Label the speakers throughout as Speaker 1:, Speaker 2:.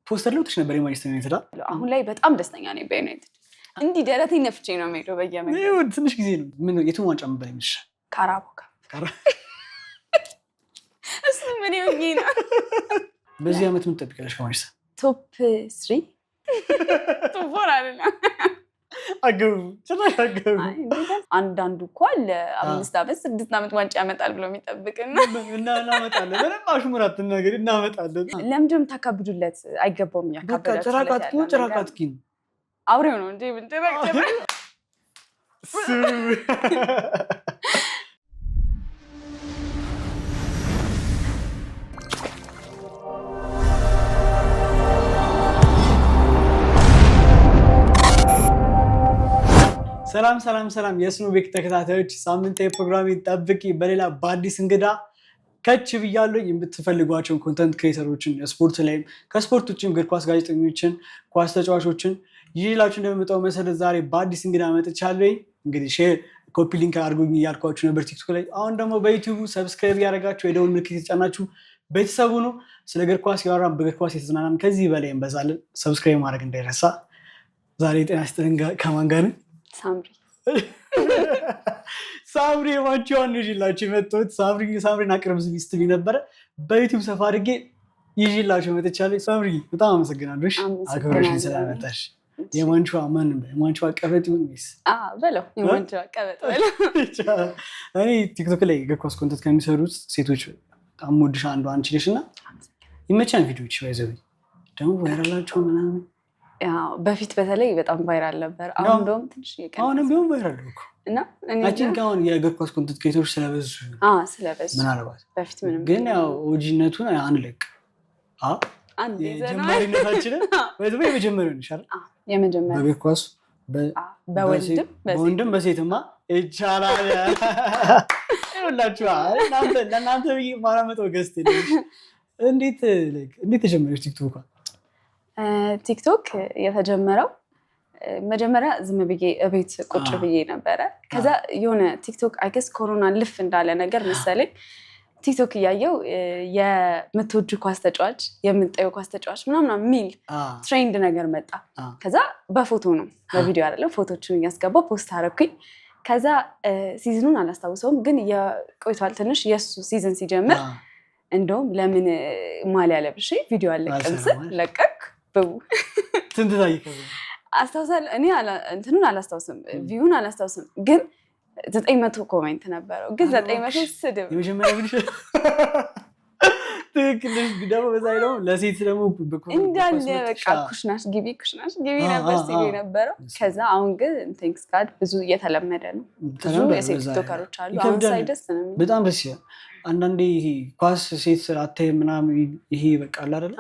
Speaker 1: ፖስተር ለውጥሽ ነበር የማንቸስተር ዩናይትድ።
Speaker 2: አሁን ላይ በጣም ደስተኛ ነኝ በዩናይትድ። እንዲህ ደረቴ ነፍቼ ነው የምሄደው በየመንገዱ።
Speaker 1: ትንሽ ጊዜ ነው። ምን የቱን ዋንጫ መበላ ይመስልሻል?
Speaker 2: Carabao Cup። እሱ ምን ይሆኝ ነው።
Speaker 1: በዚህ ዓመት ምን ትጠብቂያለሽ ከማንቸስተር?
Speaker 2: Top three፣ top four አይደለም።
Speaker 1: አገቡ ጭራሽ አገቡ።
Speaker 2: አንዳንዱ እኮ አለ 5 ዓመት 6 ዓመት ዋንጫ ያመጣል ብሎ የሚጠብቅና።
Speaker 1: እናመጣለን። ምንም አሽሙር አትናገሪ፣ እናመጣለን።
Speaker 2: ለምንድን ነው የምታካብዱለት? አይገባውም።
Speaker 1: ጭራቃት ጭራቃት ነው።
Speaker 2: አውሬው ነው እንጂ ጭራቅ።
Speaker 1: ሰላም ሰላም ሰላም የስኑ ቤክ ተከታታዮች፣ ሳምንታዊ ፕሮግራም ጠብቂ በሌላ በአዲስ እንግዳ ከች ብያለሁ። የምትፈልጓቸውን content creator ኦችን ስፖርት ላይም ከስፖርት ውጭም እግር ኳስ ጋዜጠኞችን፣ ኳስ ተጫዋቾችን ይዤላችሁ እንደምመጣው መሰረት ዛሬ በአዲስ እንግዳ መጥቻለሁ። እንግዲህ share፣ copy link አድርጉኝ እያልኳችሁ ነበር ቲክቶክ ላይ። አሁን ደግሞ በዩቲዩቡ subscribe እያደረጋችሁ የደውል ምልክት የተጫናችሁ ቤተሰቡ ነው። ስለ እግር ኳስ ያወራን በእግር ኳስ የተዝናናን ከዚህ በላይ እንበዛለን። Subscribe ማድረግ እንዳይረሳ። ዛሬ ጤና ይስጥልን። ከማን ጋር ነን?
Speaker 2: ሳምሪ።
Speaker 1: ሳምሪ የማንቸዋን ይዤላችሁ የመጣሁት ሳምሪን አቅርብ ስትሉኝ ነበረ። በዩቲዩብ ሰፋ አድርጌ ይዤላችሁ መጥቻለሁ። ሳምሪ በጣም አመሰግናለሁ አክብረሽኝ ስለመጣሽ። የማንቸዋ ማን የማንቸዋ ቀበጥ ይሁን ወይስ
Speaker 2: በለው የማንቸዋ ቀበጥ በለው።
Speaker 1: እኔ ቲክቶክ ላይ እግር ኳስ content ከሚሰሩት ሴቶች በጣም የምወድሽ አንዷ አንቺ ነሽ እና ይመቻል ቪዲዮዎች ባይዘው ደግሞ viral ኣቸው ምናምን።
Speaker 2: በፊት በተለይ በጣም viral ነበር። አሁን እንደውም ትንሽ
Speaker 1: አሁንም ቢሆን viral እኮ።
Speaker 2: እና
Speaker 1: I think አሁን የእግር ኳስ content creator ኦች ስለበዙ
Speaker 2: ስለበዙ
Speaker 1: ምናልባት
Speaker 2: በፊት ምንም
Speaker 1: ግን ያው OG ነቱን አንለቅ ጀማሪነታችንን ወይ የመጀመሪያው ይሻላል።
Speaker 2: የመጀመሪያው
Speaker 1: በእግር ኳስ
Speaker 2: በወንድም
Speaker 1: በሴትማ ይቻላል። ይኸውላችሁ ለእናንተ ብዬ የማላመጣው guest። እንዴት እንዴት ተጀመረች ቲክቶክ?
Speaker 2: ቲክቶክ የተጀመረው መጀመሪያ ዝም ብዬ እቤት ቁጭ ብዬ ነበረ። ከዛ የሆነ ቲክቶክ I guess ኮሮና ልፍ እንዳለ ነገር መሰለኝ ቲክቶክ እያየው የምትወጁ ኳስ ተጫዋች፣ የምንጠየው ኳስ ተጫዋች ምናምን የሚል trend ነገር መጣ። ከዛ በፎቶ ነው፣ በቪዲዮ አይደለም። ፎቶችን እያስገባው post አደረኩኝ። ከዛ season ኡን አላስታውሰውም፣ ግን ቆይቷል ትንሽ። የእሱ season ሲጀምር እንደውም ለምን ማሊያ ለብሼ ቪዲዮ አለቅም ስል ለቀቅ ብቡ
Speaker 1: ስንት ታየ?
Speaker 2: አስታውሳለሁ። እኔ እንትኑን አላስታውስም፣ view ን አላስታውስም፣ ግን 900 comment ነበረው። ግን 900 ስድብ።
Speaker 1: የመጀመሪያ ቪዲዮ ትክክል ነሽ። ደግሞ በዛ ላይ ደግሞ ለሴት ደግሞ
Speaker 2: እንዳለ በቃ ኩሽናሽ ግቢ ኩሽናሽ ግቢ ነበር ሲሉ የነበረው። ከዛ አሁን ግን thanks God ብዙ እየተለመደ ነው። ብዙ የሴት ቲክቶከሮች አሉ። አሁን ሳይ ደስ ነው።
Speaker 1: በጣም ደስ ይላል። አንዳንዴ ይሄ ኳስ ሴት አታይም ምናምን ይሄ በቃ አለ አይደለ?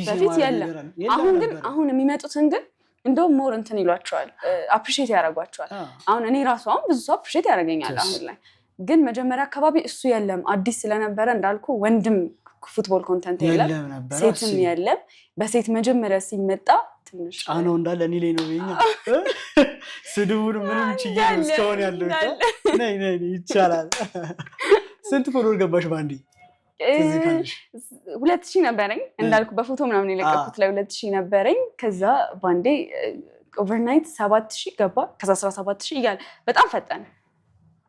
Speaker 2: በፊት የለም። አሁን ግን አሁን የሚመጡትን ግን እንደውም more እንትን ይሏቸዋል፣ appreciate ያደርጓቸዋል። አሁን እኔ ራሱ አሁን ብዙ ሰው appreciate ያደርገኛል አሁን ላይ። ግን መጀመሪያ አካባቢ እሱ የለም፣ አዲስ ስለነበረ እንዳልኩ ወንድም football content የለም፣ ሴትም የለም። በሴት መጀመሪያ ሲመጣ ትንሽ
Speaker 1: ጫናው እንዳለ እኔ ላይ ነው። ስድቡን ምንም ችዬ እስካሁን ያለው ይቻላል። ስንት follower ገባሽ በአንዴ?
Speaker 2: 2000 ነበረኝ እንዳልኩ በፎቶ ምናምን የለቀኩት ላይ 2000 ነበረኝ። ከዛ በአንዴ overnight 7000 ገባ። ከዛ 17,000 እያለ በጣም ፈጠነ።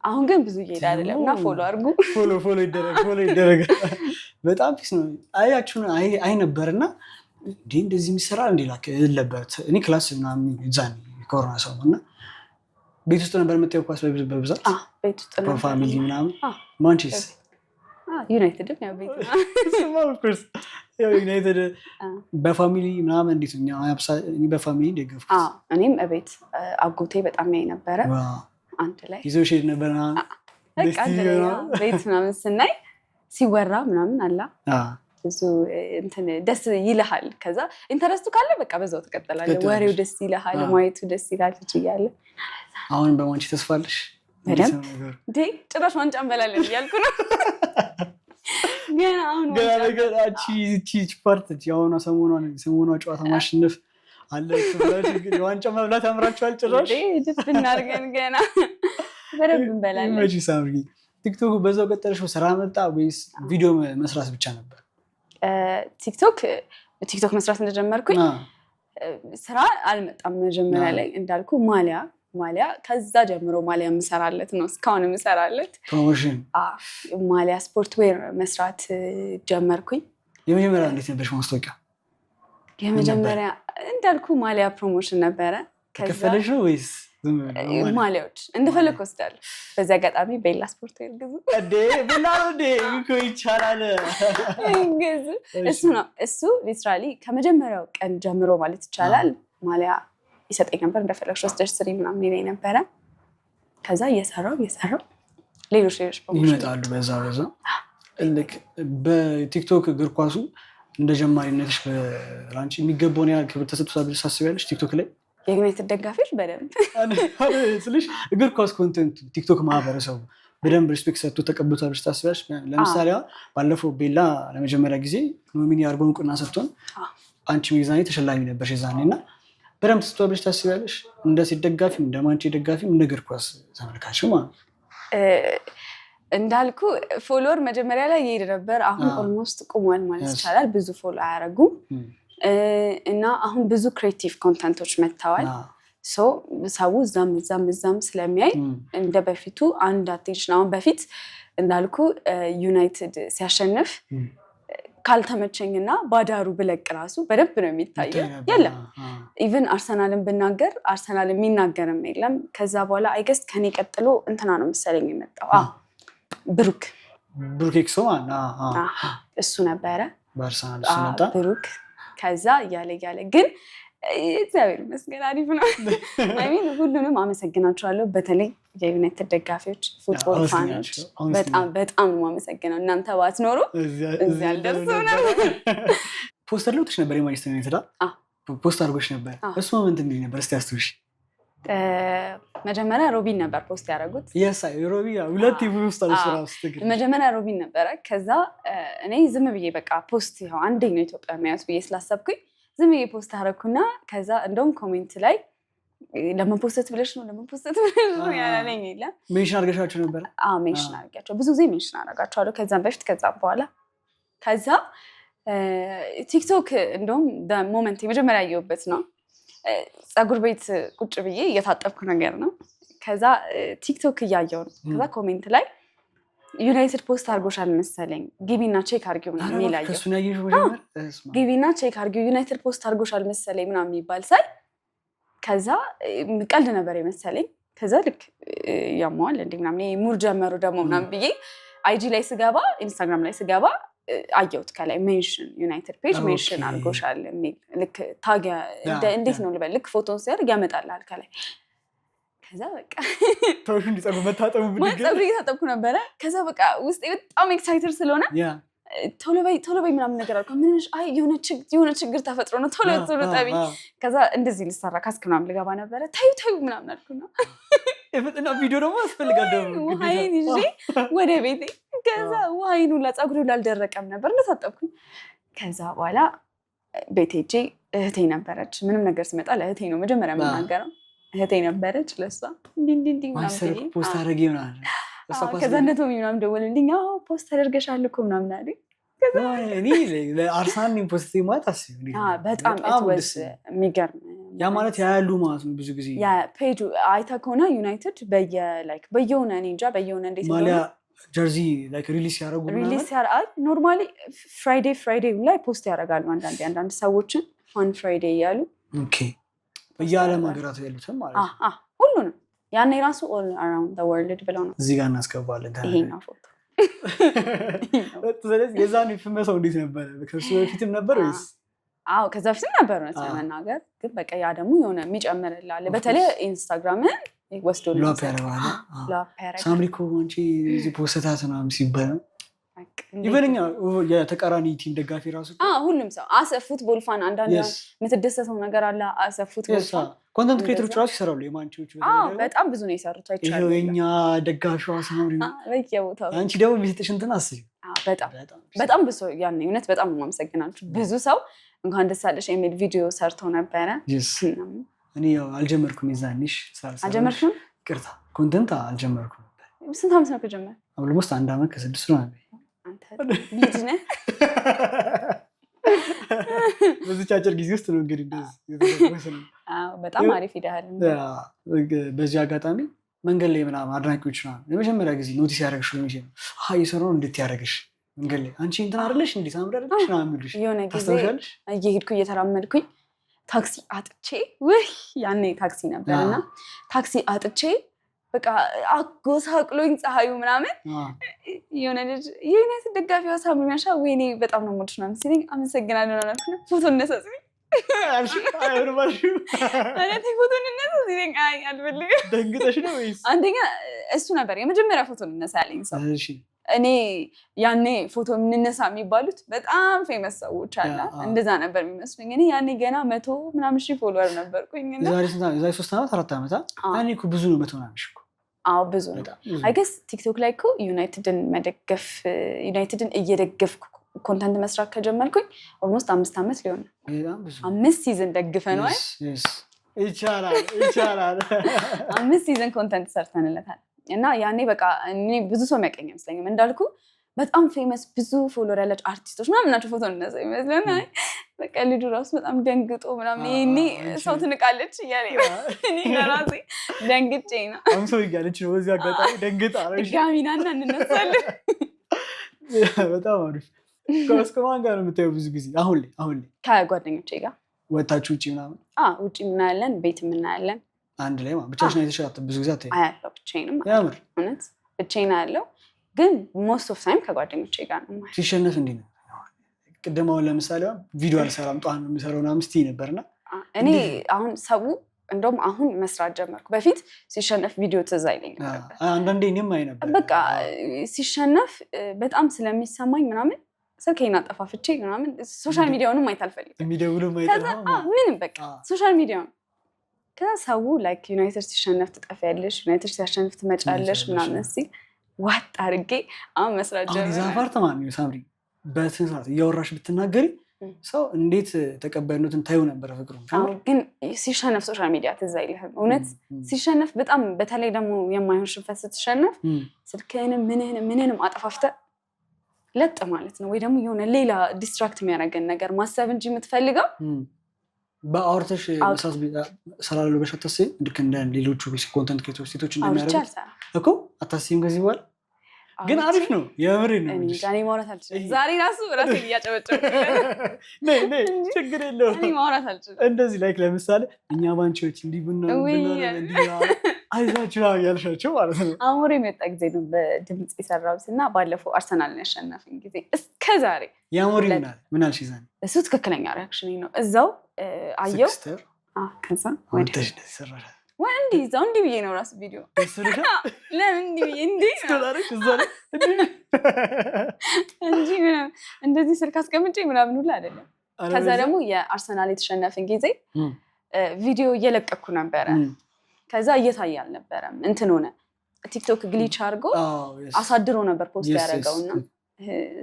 Speaker 2: አሁን ግን ብዙ እየሄደ አይደለም እና follow አድርጉ።
Speaker 1: Follow follow ይደረግ follow ይደረግ። በጣም peace ነው። አያችሁ አይ ነበርና እንዴ እንደዚህ የሚሰራ እንዴ ላክ ነበር። እኔ class ምናምን እዛ ኮሮና ሰው እና ቤት ውስጥ ነበር የምታየው ኳስ በብዛት?
Speaker 2: ቤት ውስጥ ነበር።
Speaker 1: Family ምናምን ማንቸስተር
Speaker 2: ዩናይትድም ያው ቤት
Speaker 1: ዩናይትድ በ family ምናምን እንዴት ነው? በ family ደገፍኩት።
Speaker 2: እኔም እቤት አጎቴ በጣም ያይ ነበረ። አንድ ላይ
Speaker 1: ይዘው ሄድ ነበር
Speaker 2: ቤት ምናምን ስናይ ሲወራ ምናምን አላ ብዙ እንትን ደስ ይልሃል። ከዛ interest ኡ ካለ በቃ በዛው ትቀጥላለህ። ወሬው ደስ ይልሃል፣ ማየቱ ደስ ይላል። ልጅ እያለ
Speaker 1: አሁን በማንቺ ተስፋ አለሽ?
Speaker 2: በደንብ እንዴ፣ ጭራሽ ዋንጫ እንበላለን እያልኩ ነው። ገና አሁን
Speaker 1: ገና part የአሁኗ ሰሞኗ ጨዋታ ማሸነፍ አለ። የዋንጫ መብላት ያምራችኋል። ጭራሽ
Speaker 2: ድፍ እናድርገን ገና በደንብ እንበላለን።
Speaker 1: ሳምሪ ቲክቶክ በዛው ቀጠለሽ? ስራ መጣ ወይስ ቪዲዮ መስራት ብቻ ነበር?
Speaker 2: ቲክቶክ ቲክቶክ መስራት እንደጀመርኩኝ ስራ አልመጣም። መጀመሪያ ላይ እንዳልኩ ማሊያ ከዛ ጀምሮ ማሊያ የምሰራለት ነው እስካሁን የምሰራለት።
Speaker 1: Promotion።
Speaker 2: ማሊያ sport wear መስራት ጀመርኩኝ።
Speaker 1: የመጀመሪያ እንዴት ነበርሽ ማስታወቂያ?
Speaker 2: የመጀመሪያ እንዳልኩ ማሊያ promotion ነበረ።
Speaker 1: ተከፈለሽ ነው ወይስ?
Speaker 2: ማሊያዎች እንደፈለግ ወስዳለሁ። በዚህ አጋጣሚ ቤላ sport wear ግዙ።
Speaker 1: ቤላ እንዴ እኮ ይቻላል።
Speaker 2: ግዙ። እሱ ነው፣ እሱ literally ከመጀመሪያው ቀን ጀምሮ ማለት ይቻላል ማሊያ ይሰጠኝ ነበር። እንደፈለግሽ ወስደሽ ስሪ ምናምን ይለኝ ነበረ። ከዛ እየሰራው እየሰራው ሌሎች
Speaker 1: ይመጣሉ። በዛ ልክ በቲክቶክ እግር ኳሱ እንደ ጀማሪነትሽ በላንቺ የሚገባውን ያህል ክብር ተሰጥቶታል ብለሽ ታስቢያለሽ? ቲክቶክ ላይ
Speaker 2: የዩናይትድ ደጋፊዎች በደንብ።
Speaker 1: ስልሽ እግር ኳስ content ኡ ቲክቶክ ማህበረሰቡ በደንብ respect ሰጥቶ ተቀብቷል ብለሽ ታስቢያለሽ? ለምሳሌ ባለፈው ቤላ ለመጀመሪያ ጊዜ nominee አድርጎ እውቅና ሰጥቶን አንቺ የዛኔ ተሸላሚ ነበርሽ የዛኔ፣ እና በደንብ ተሰጥቷል ብለሽ ታስቢያለሽ? እንደ ሴት ደጋፊም፣ እንደ ማንቼ ደጋፊም፣ እንደ እግር ኳስ ተመልካች ማለት ነው።
Speaker 2: እንዳልኩ follower መጀመሪያ ላይ ይሄድ ነበር። አሁን almost ቁሟል ማለት ይቻላል። ብዙ follow አያደርጉም እና አሁን ብዙ creative content ኦች መጥተዋል። So ሰው እዛም እዛም እዛም ስለሚያይ እንደ በፊቱ አንድ attention፣ አሁን በፊት እንዳልኩ ዩናይትድ ሲያሸንፍ ካልተመቸኝና ባዳሩ ብለቅ ራሱ በደንብ ነው የሚታየው። የለም፣ even አርሰናልን ብናገር አርሰናል የሚናገርም የለም። ከዛ በኋላ I guess ከኔ ቀጥሎ እንትና ነው መሰለኝ የመጣው፣ ብሩክ።
Speaker 1: ብሩክ ኤክሶ።
Speaker 2: እሱ ነበረ።
Speaker 1: በአርሰናል እሱ መጣ።
Speaker 2: ብሩክ። ከዛ እያለ እያለ ግን እግዚአብሔር ይመስገን አሪፍ ነው። I mean ሁሉንም አመሰግናቸዋለሁ። በተለይ የዩናይትድ ደጋፊዎች፣ football fan ኦች በጣም በጣም ነው የማመሰግነው። እናንተ ባትኖሩ እዚህ አልደርስም ነበር።
Speaker 1: ፖስተር ለውጥሽ ነበር፣ የማንቸስተር ዩናይትድ post አድርጎሽ ነበር። እሱ moment እንዴት ነበር? እስቲ አስታውሽ።
Speaker 2: መጀመሪያ ሮቢን ነበር post ያደረጉት።
Speaker 1: ሮቢ ሁለት post ራሱ።
Speaker 2: መጀመሪያ ሮቢን ነበረ። ከዛ እኔ ዝም ብዬ በቃ post ይኸው አንዴ ነው ኢትዮጵያ የሚያዩት ብዬ ስላሰብኩኝ ዝም ብዬ post አደረኩና ከዛ እንደውም comment ላይ ለምን post ብለሽ ነው፣ ለምን post ብለሽ ነው ያላለኝ የለም።
Speaker 1: Mention አድርገሻቸው ነበር?
Speaker 2: አዎ፣ mention አድርጊያቸው፣ ብዙ ጊዜ mention አደርጋቸዋለሁ። ከዛም በፊት ከዛም በኋላ። ከዛ ቲክቶክ እንደውም moment የመጀመሪያ ያየሁበት ነው። ፀጉር ቤት ቁጭ ብዬ እየታጠብኩ ነገር ነው። ከዛ ቲክቶክ እያየው ነው። ከዛ comment ላይ ዩናይትድ post አድርጎሻል መሰለኝ፣ ግቢና check አድርጊው ምናምን የሚል አየሁ። ግቢና check አድርጊው፣ ዩናይትድ post አድርጎሻል መሰለኝ ምናምን የሚባል ሳይ ከዛ ቀልድ ነበር የመሰለኝ። ከዛ ልክ ያመዋል እንዲ ምናምን mood ጀመሩ ደግሞ ምናምን ብዬ IG ላይ ስገባ፣ ኢንስታግራም ላይ ስገባ አየሁት ከላይ mention፣ ዩናይትድ page mention አድርጎሻል የሚል፣ ልክ tag እንዴት ነው ልበል፣ ልክ ፎቶን ሲያደርግ ያመጣልሃል ከላይ። ከዛ በቃ
Speaker 1: ተውሽ እንዲጸጉር መታጠቡ።
Speaker 2: ፀጉር እየታጠብኩ ነበረ። ከዛ በቃ ውስጤ በጣም excited ስለሆነ ቶሎ በይ ቶሎ በይ ምናምን ነገር አልኩ። ምን? አይ የሆነ ችግር ተፈጥሮ ነው፣ ቶሎ ቶሎ ጠቢ። ከዛ እንደዚህ ልሰራ ካስክ ምናምን ልገባ ነበረ። ታዩ ታዩ ምናምን አልኩና
Speaker 1: የፍጥና ቪዲዮ ደግሞ ያስፈልጋል ደግሞ።
Speaker 2: ውሃዬን ይዤ ወደ ቤቴ። ከዛ ውሃዬን ሁላ ፀጉሬ ሁላ አልደረቀም ነበር እንደታጠብኩኝ። ከዛ በኋላ ቤቴ ሄጄ እህቴ ነበረች። ምንም ነገር ሲመጣ ለእህቴ ነው መጀመሪያ የምናገረው። እህቴ ነበረች። ለእሷ እንዲህ እንዲህ እንዲህ ምናምን።
Speaker 1: Post አደረገ ይሆናል።
Speaker 2: ከዛ እነ ቶሚ ምናምን ደወሉልኝ። አዎ post ተደርገሻል እኮ ምናምን አለኝ።
Speaker 1: እኔ ለአርሰናል post ማለት አስቢ።
Speaker 2: በጣም የሚገርም።
Speaker 1: ያ ማለት ያያሉ ማለት ነው። ብዙ ጊዜ
Speaker 2: ፔጁ አይተህ ከሆነ ዩናይትድ በየ like በየሆነ፣ እኔ እንጃ በየሆነ እንዴት
Speaker 1: ማሊያ jersey like release ያደረጉ
Speaker 2: Release normally Friday Friday ላይ post ያደርጋሉ። አንዳንዴ አንዳንድ ሰዎችን fun Friday እያሉ።
Speaker 1: በየዓለም ሀገራት ያሉትን ማለት ነው።
Speaker 2: ሁሉንም ያኔ ራሱ all around world ብለው ነው።
Speaker 1: እዚህ ጋር እናስገባለን።
Speaker 2: ይሄኛው ፎቶ።
Speaker 1: ስለዚህ የዛን ፍመሰው እንዴት ነበረ? ከሱ በፊትም ነበር ወይስ?
Speaker 2: አዎ፣ ከዛ በፊትም ነበር እውነት ለመናገር፣ ግን በቃ ያ ደግሞ የሆነ የሚጨምርልህ አለ። በተለይ ኢንስታግራምን ወስዶ
Speaker 1: Blow up ያደርገዋል። ሳምሪ እኮ አንቺ እዚህ ፖስታት ምናምን ሲባል even እኛ የተቃራኒ team ደጋፊ ራሱ
Speaker 2: ሁሉም ሰው as a football fan አንዳንድ የምትደሰተው ነገር አለ። As a football fan
Speaker 1: Content creator ኦች ራሱ ይሰራሉ። የማንቺዎቹ
Speaker 2: በጣም ብዙ ነው የሰሩት።
Speaker 1: አይቻለሁ። የኛ ደጋፊዋ ሳምሪ፣
Speaker 2: በየቦታው።
Speaker 1: አንቺ ደግሞ የሚሰጥሽ እንትን አስቢ።
Speaker 2: በጣም በጣም ብዙ ያኔ እውነት በጣም ነው የማመሰግናችሁ። ብዙ ሰው እንኳን ደስ አለሽ የሚል ቪዲዮ ሰርቶ ነበረ።
Speaker 1: እኔ ያው አልጀመርኩም፣ የዛኔሽ
Speaker 2: አልጀመርሽም?
Speaker 1: ይቅርታ፣ content አልጀመርኩም ነበር።
Speaker 2: ስንት ዓመት ነው ከጀመር?
Speaker 1: Almost አንድ ዓመት ከ6 ወር ነው።
Speaker 2: አንተ ልጅ ነህ።
Speaker 1: በዚች አጭር ጊዜ ውስጥ ነው እንግዲህ እንደዚህ።
Speaker 2: በጣም አሪፍ ሂደሃል።
Speaker 1: በዚህ አጋጣሚ መንገድ ላይ ምናምን አድናቂዎች ምናምን የመጀመሪያ ጊዜ notice ያደረግሽው መቼ ነው? እየሰራሁ ነው እንዴት ያደረግሽ መንገድ ላይ አንቺ እንትን አይደለሽ እንዴ ሳምሪ አይደለሽ ምናምን የሚሉሽ
Speaker 2: የሆነ ጊዜ
Speaker 1: ታስታውሻለሽ?
Speaker 2: እየሄድኩ እየተራመድኩኝ ታክሲ አጥቼ፣ ውይ ያኔ ታክሲ ነበር እና ታክሲ አጥቼ በቃ አጎሳቅሎኝ ፀሐዩ ምናምን፣ የሆነ ልጅ "የዩናይትድ ደጋፊዋ ሳምሪ ነሻ? ወይኔ በጣም ነው የምወድሽ" ምናምን ሲለኝ "አመሰግናለሁ" አልኩና "ፎቶ እነሳ" ሲለኝ፣ "ፎቶ እንነሳ" ሲለኝ "አይ አልፈልግም።"
Speaker 1: ደንግጠሽ ነው ወይስ?
Speaker 2: አንደኛ እሱ ነበር የመጀመሪያ ፎቶ እንነሳ ያለኝ ሰው። እኔ ያኔ ፎቶ እንነሳ የሚባሉት በጣም famous ሰዎች አለ፣ እንደዛ ነበር የሚመስሉኝ። እኔ ያኔ ገና 100 ምናምን ሺህ follower ነበርኩኝ።
Speaker 1: የዛሬ 3 ዓመት 4 ዓመት፣ ያኔ እኮ ብዙ ነው 100 ምናምን ሺህ እኮ።
Speaker 2: አዎ ብዙ ነው። I guess ቲክቶክ ላይ እኮ ዩናይትድን መደገፍ፣ ዩናይትድን እየደገፍኩ content መስራት ከጀመርኩኝ almost 5 ዓመት ሊሆን ነው። 5 season ደግፈነዋል።
Speaker 1: ይቻላል ይቻላል።
Speaker 2: 5 season content ሰርተንለታል። እና ያኔ በቃ እኔ ብዙ ሰው የሚያውቀኝ አይመስለኝም። እንዳልኩ በጣም famous ብዙ follower ያላቸው አርቲስቶች ምናምን ናቸው ፎቶ እነሳ ይመስለን። በቃ ልጁ ራሱ በጣም ደንግጦ ምናምን፣ ይሄኔ ሰው ትንቃለች እያለ፣ እኔ ለራሴ ደንግጬ ነው።
Speaker 1: አምሶ እያለች ነው። በዚህ አጋጣሚ ደንግጣ
Speaker 2: ድጋሚ ናና እንነሳለን።
Speaker 1: በጣም አሪፍ። ከማን ጋር ነው የምታየው ብዙ ጊዜ አሁን ላይ አሁን ላይ?
Speaker 2: ከጓደኞቼ ጋር።
Speaker 1: ወታችሁ ውጭ ምናምን?
Speaker 2: ውጭ የምናያለን፣ ቤት የምናያለን።
Speaker 1: አንድ ላይ ብቻሽን አይተሽ ብዙ ጊዜ አታይም?
Speaker 2: አያለው ብቻዬንም።
Speaker 1: ያምር።
Speaker 2: እውነት ብቻዬን አያለው፣ ግን most of time ከጓደኞቼ ጋር ነው የማየው።
Speaker 1: ሲሸነፍ እንዴት ነው? ቅድም አሁን ለምሳሌ ቪዲዮ አልሰራም ጠዋት ነው የሚሰራው ምናምን ስትይ ነበርና።
Speaker 2: እኔ አሁን ሰው እንደውም አሁን መስራት ጀመርኩ። በፊት ሲሸነፍ ቪዲዮ ትዝ አይለኝም ነበር።
Speaker 1: አንዳንዴ እኔም አይ ነበር።
Speaker 2: በቃ ሲሸነፍ በጣም ስለሚሰማኝ ምናምን ስልኬን አጠፋፍቼ ምናምን social media ውንም ማየት አልፈልግም።
Speaker 1: የሚደውሉ።
Speaker 2: ምንም በቃ social media ውን። ከዛ ሰው like "ዩናይትድ ሲሸነፍ ትጠፊያለሽ፣ ዩናይትድ ሲያሸንፍ ትመጫለሽ" ምናምን ሲል ዋጥ አድርጌ አሁን መስራት
Speaker 1: ጀመርኩ። የዛ part ማለት ነው ሳምሪ፣ በስንት ሰዓት እያወራሽ ብትናገሪ ሰው እንዴት ተቀባይነቱን ታዩ ነበረ ፍቅሩ።
Speaker 2: ግን ሲሸነፍ social media ትዝ አይልህም። እውነት ሲሸነፍ በጣም፣ በተለይ ደግሞ የማይሆን ሽንፈት ስትሸነፍ ስልክህንም ምንህንም ምንህንም አጠፋፍተህ ለጥ ማለት ነው፣ ወይ ደግሞ የሆነ ሌላ distract የሚያደርገን ነገር ማሰብ እንጂ የምትፈልገው።
Speaker 1: በአውርተሽ መስራት እሰራለሁ ብለሽ አታስቢም? ልክ እንደ ሌሎቹ content creator ኦች ሴቶች እንደሚያደርጉት እኮ አታስቢም? ከዚህ በኋላ ግን አሪፍ ነው። የምሬን ነው።
Speaker 2: እኔ ማውራት አልችልም። ዛሬ ራሱ ራሴን እያጨበጨብኩ።
Speaker 1: ችግር የለውም።
Speaker 2: እኔ ማውራት አልችልም።
Speaker 1: እንደዚህ like ለምሳሌ እኛ ባንቺዎች እንዲህ ቡና እንዲህ አይዟችሁ ያልሻቸው ማለት ነው።
Speaker 2: አሞሬ የመጣ ጊዜ ነው በድምፅ የሰራሁት እና ባለፈው አርሰናልን ያሸነፍን ጊዜ እስከ ዛሬ።
Speaker 1: የአሞሪ ምን አልሽ? ዛኔ
Speaker 2: እሱ ትክክለኛ reaction ነው። እዛው አየው፣ ከዛ እንዲህ እዛው እንዲህ ብዬ ነው ራሱ ቪዲዮ፣ ለምን እንዲህ ብዬ እንዲህ እንጂ እንደዚህ ስልክ አስቀምጬ ምናምን ሁላ አይደለም። ከዛ ደግሞ የአርሰናል የተሸነፍን ጊዜ ቪዲዮ እየለቀኩ ነበረ። ከዛ እየታየ አልነበረም። እንትን ሆነ፣ ቲክቶክ glitch አድርጎ አሳድሮ ነበር post ያደረገው እና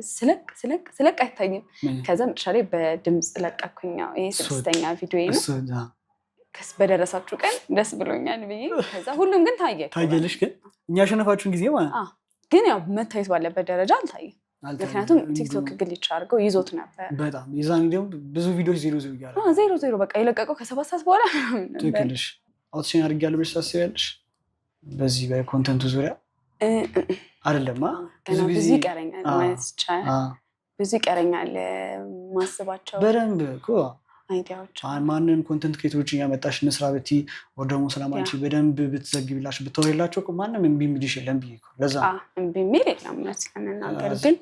Speaker 2: ስለቅ ስለቅ ስለቅ አይታይም። ከዛ መጨረሻ ላይ በድምፅ ለቀኩኝ። ይሄ ስድስተኛ ቪዲዮ ነው። በደረሳችሁ ቀን ደስ ብሎኛል ብዬ፣ ከዛ ሁሉም ግን ታየ።
Speaker 1: ታየልሽ ግን እኛ ያሸነፋችሁን ጊዜ ማለት ነው።
Speaker 2: ግን ያው መታየት ባለበት ደረጃ አልታየም። ምክንያቱም ቲክቶክ glitch አድርገው ይዞት ነበር።
Speaker 1: በጣም የዛን ደግሞ ብዙ ቪዲዮች ዜሮ ዜሮ እያለ
Speaker 2: ዜሮ ዜሮ በቃ የለቀቀው ከ7 ሰዓት በኋላ ምናምን ነበር።
Speaker 1: ትክክል ነሽ። አውጥቼን አድርጌያለሁ ብለሽ ታስቢያለሽ? በዚህ በ content ኡ ዙሪያ አይደለማ?
Speaker 2: ገና ብዙ ይቀረኛል ማለት ይቻላል። ብዙ ይቀረኛል ማስባቸው
Speaker 1: በደንብ እኮ
Speaker 2: idea ዎች።
Speaker 1: ማንን content creator ኦችን እያመጣሽ እንስራ ብትይ ወይ ደግሞ ስለማንቺ በደንብ ብትዘግቢላቸው ብታወሪላቸው እኮ ማንም እምቢ የሚልሽ የለም ብዬ እኮ ለዛ።
Speaker 2: እምቢ የሚል የለም እውነት ለመናገር፣ ግን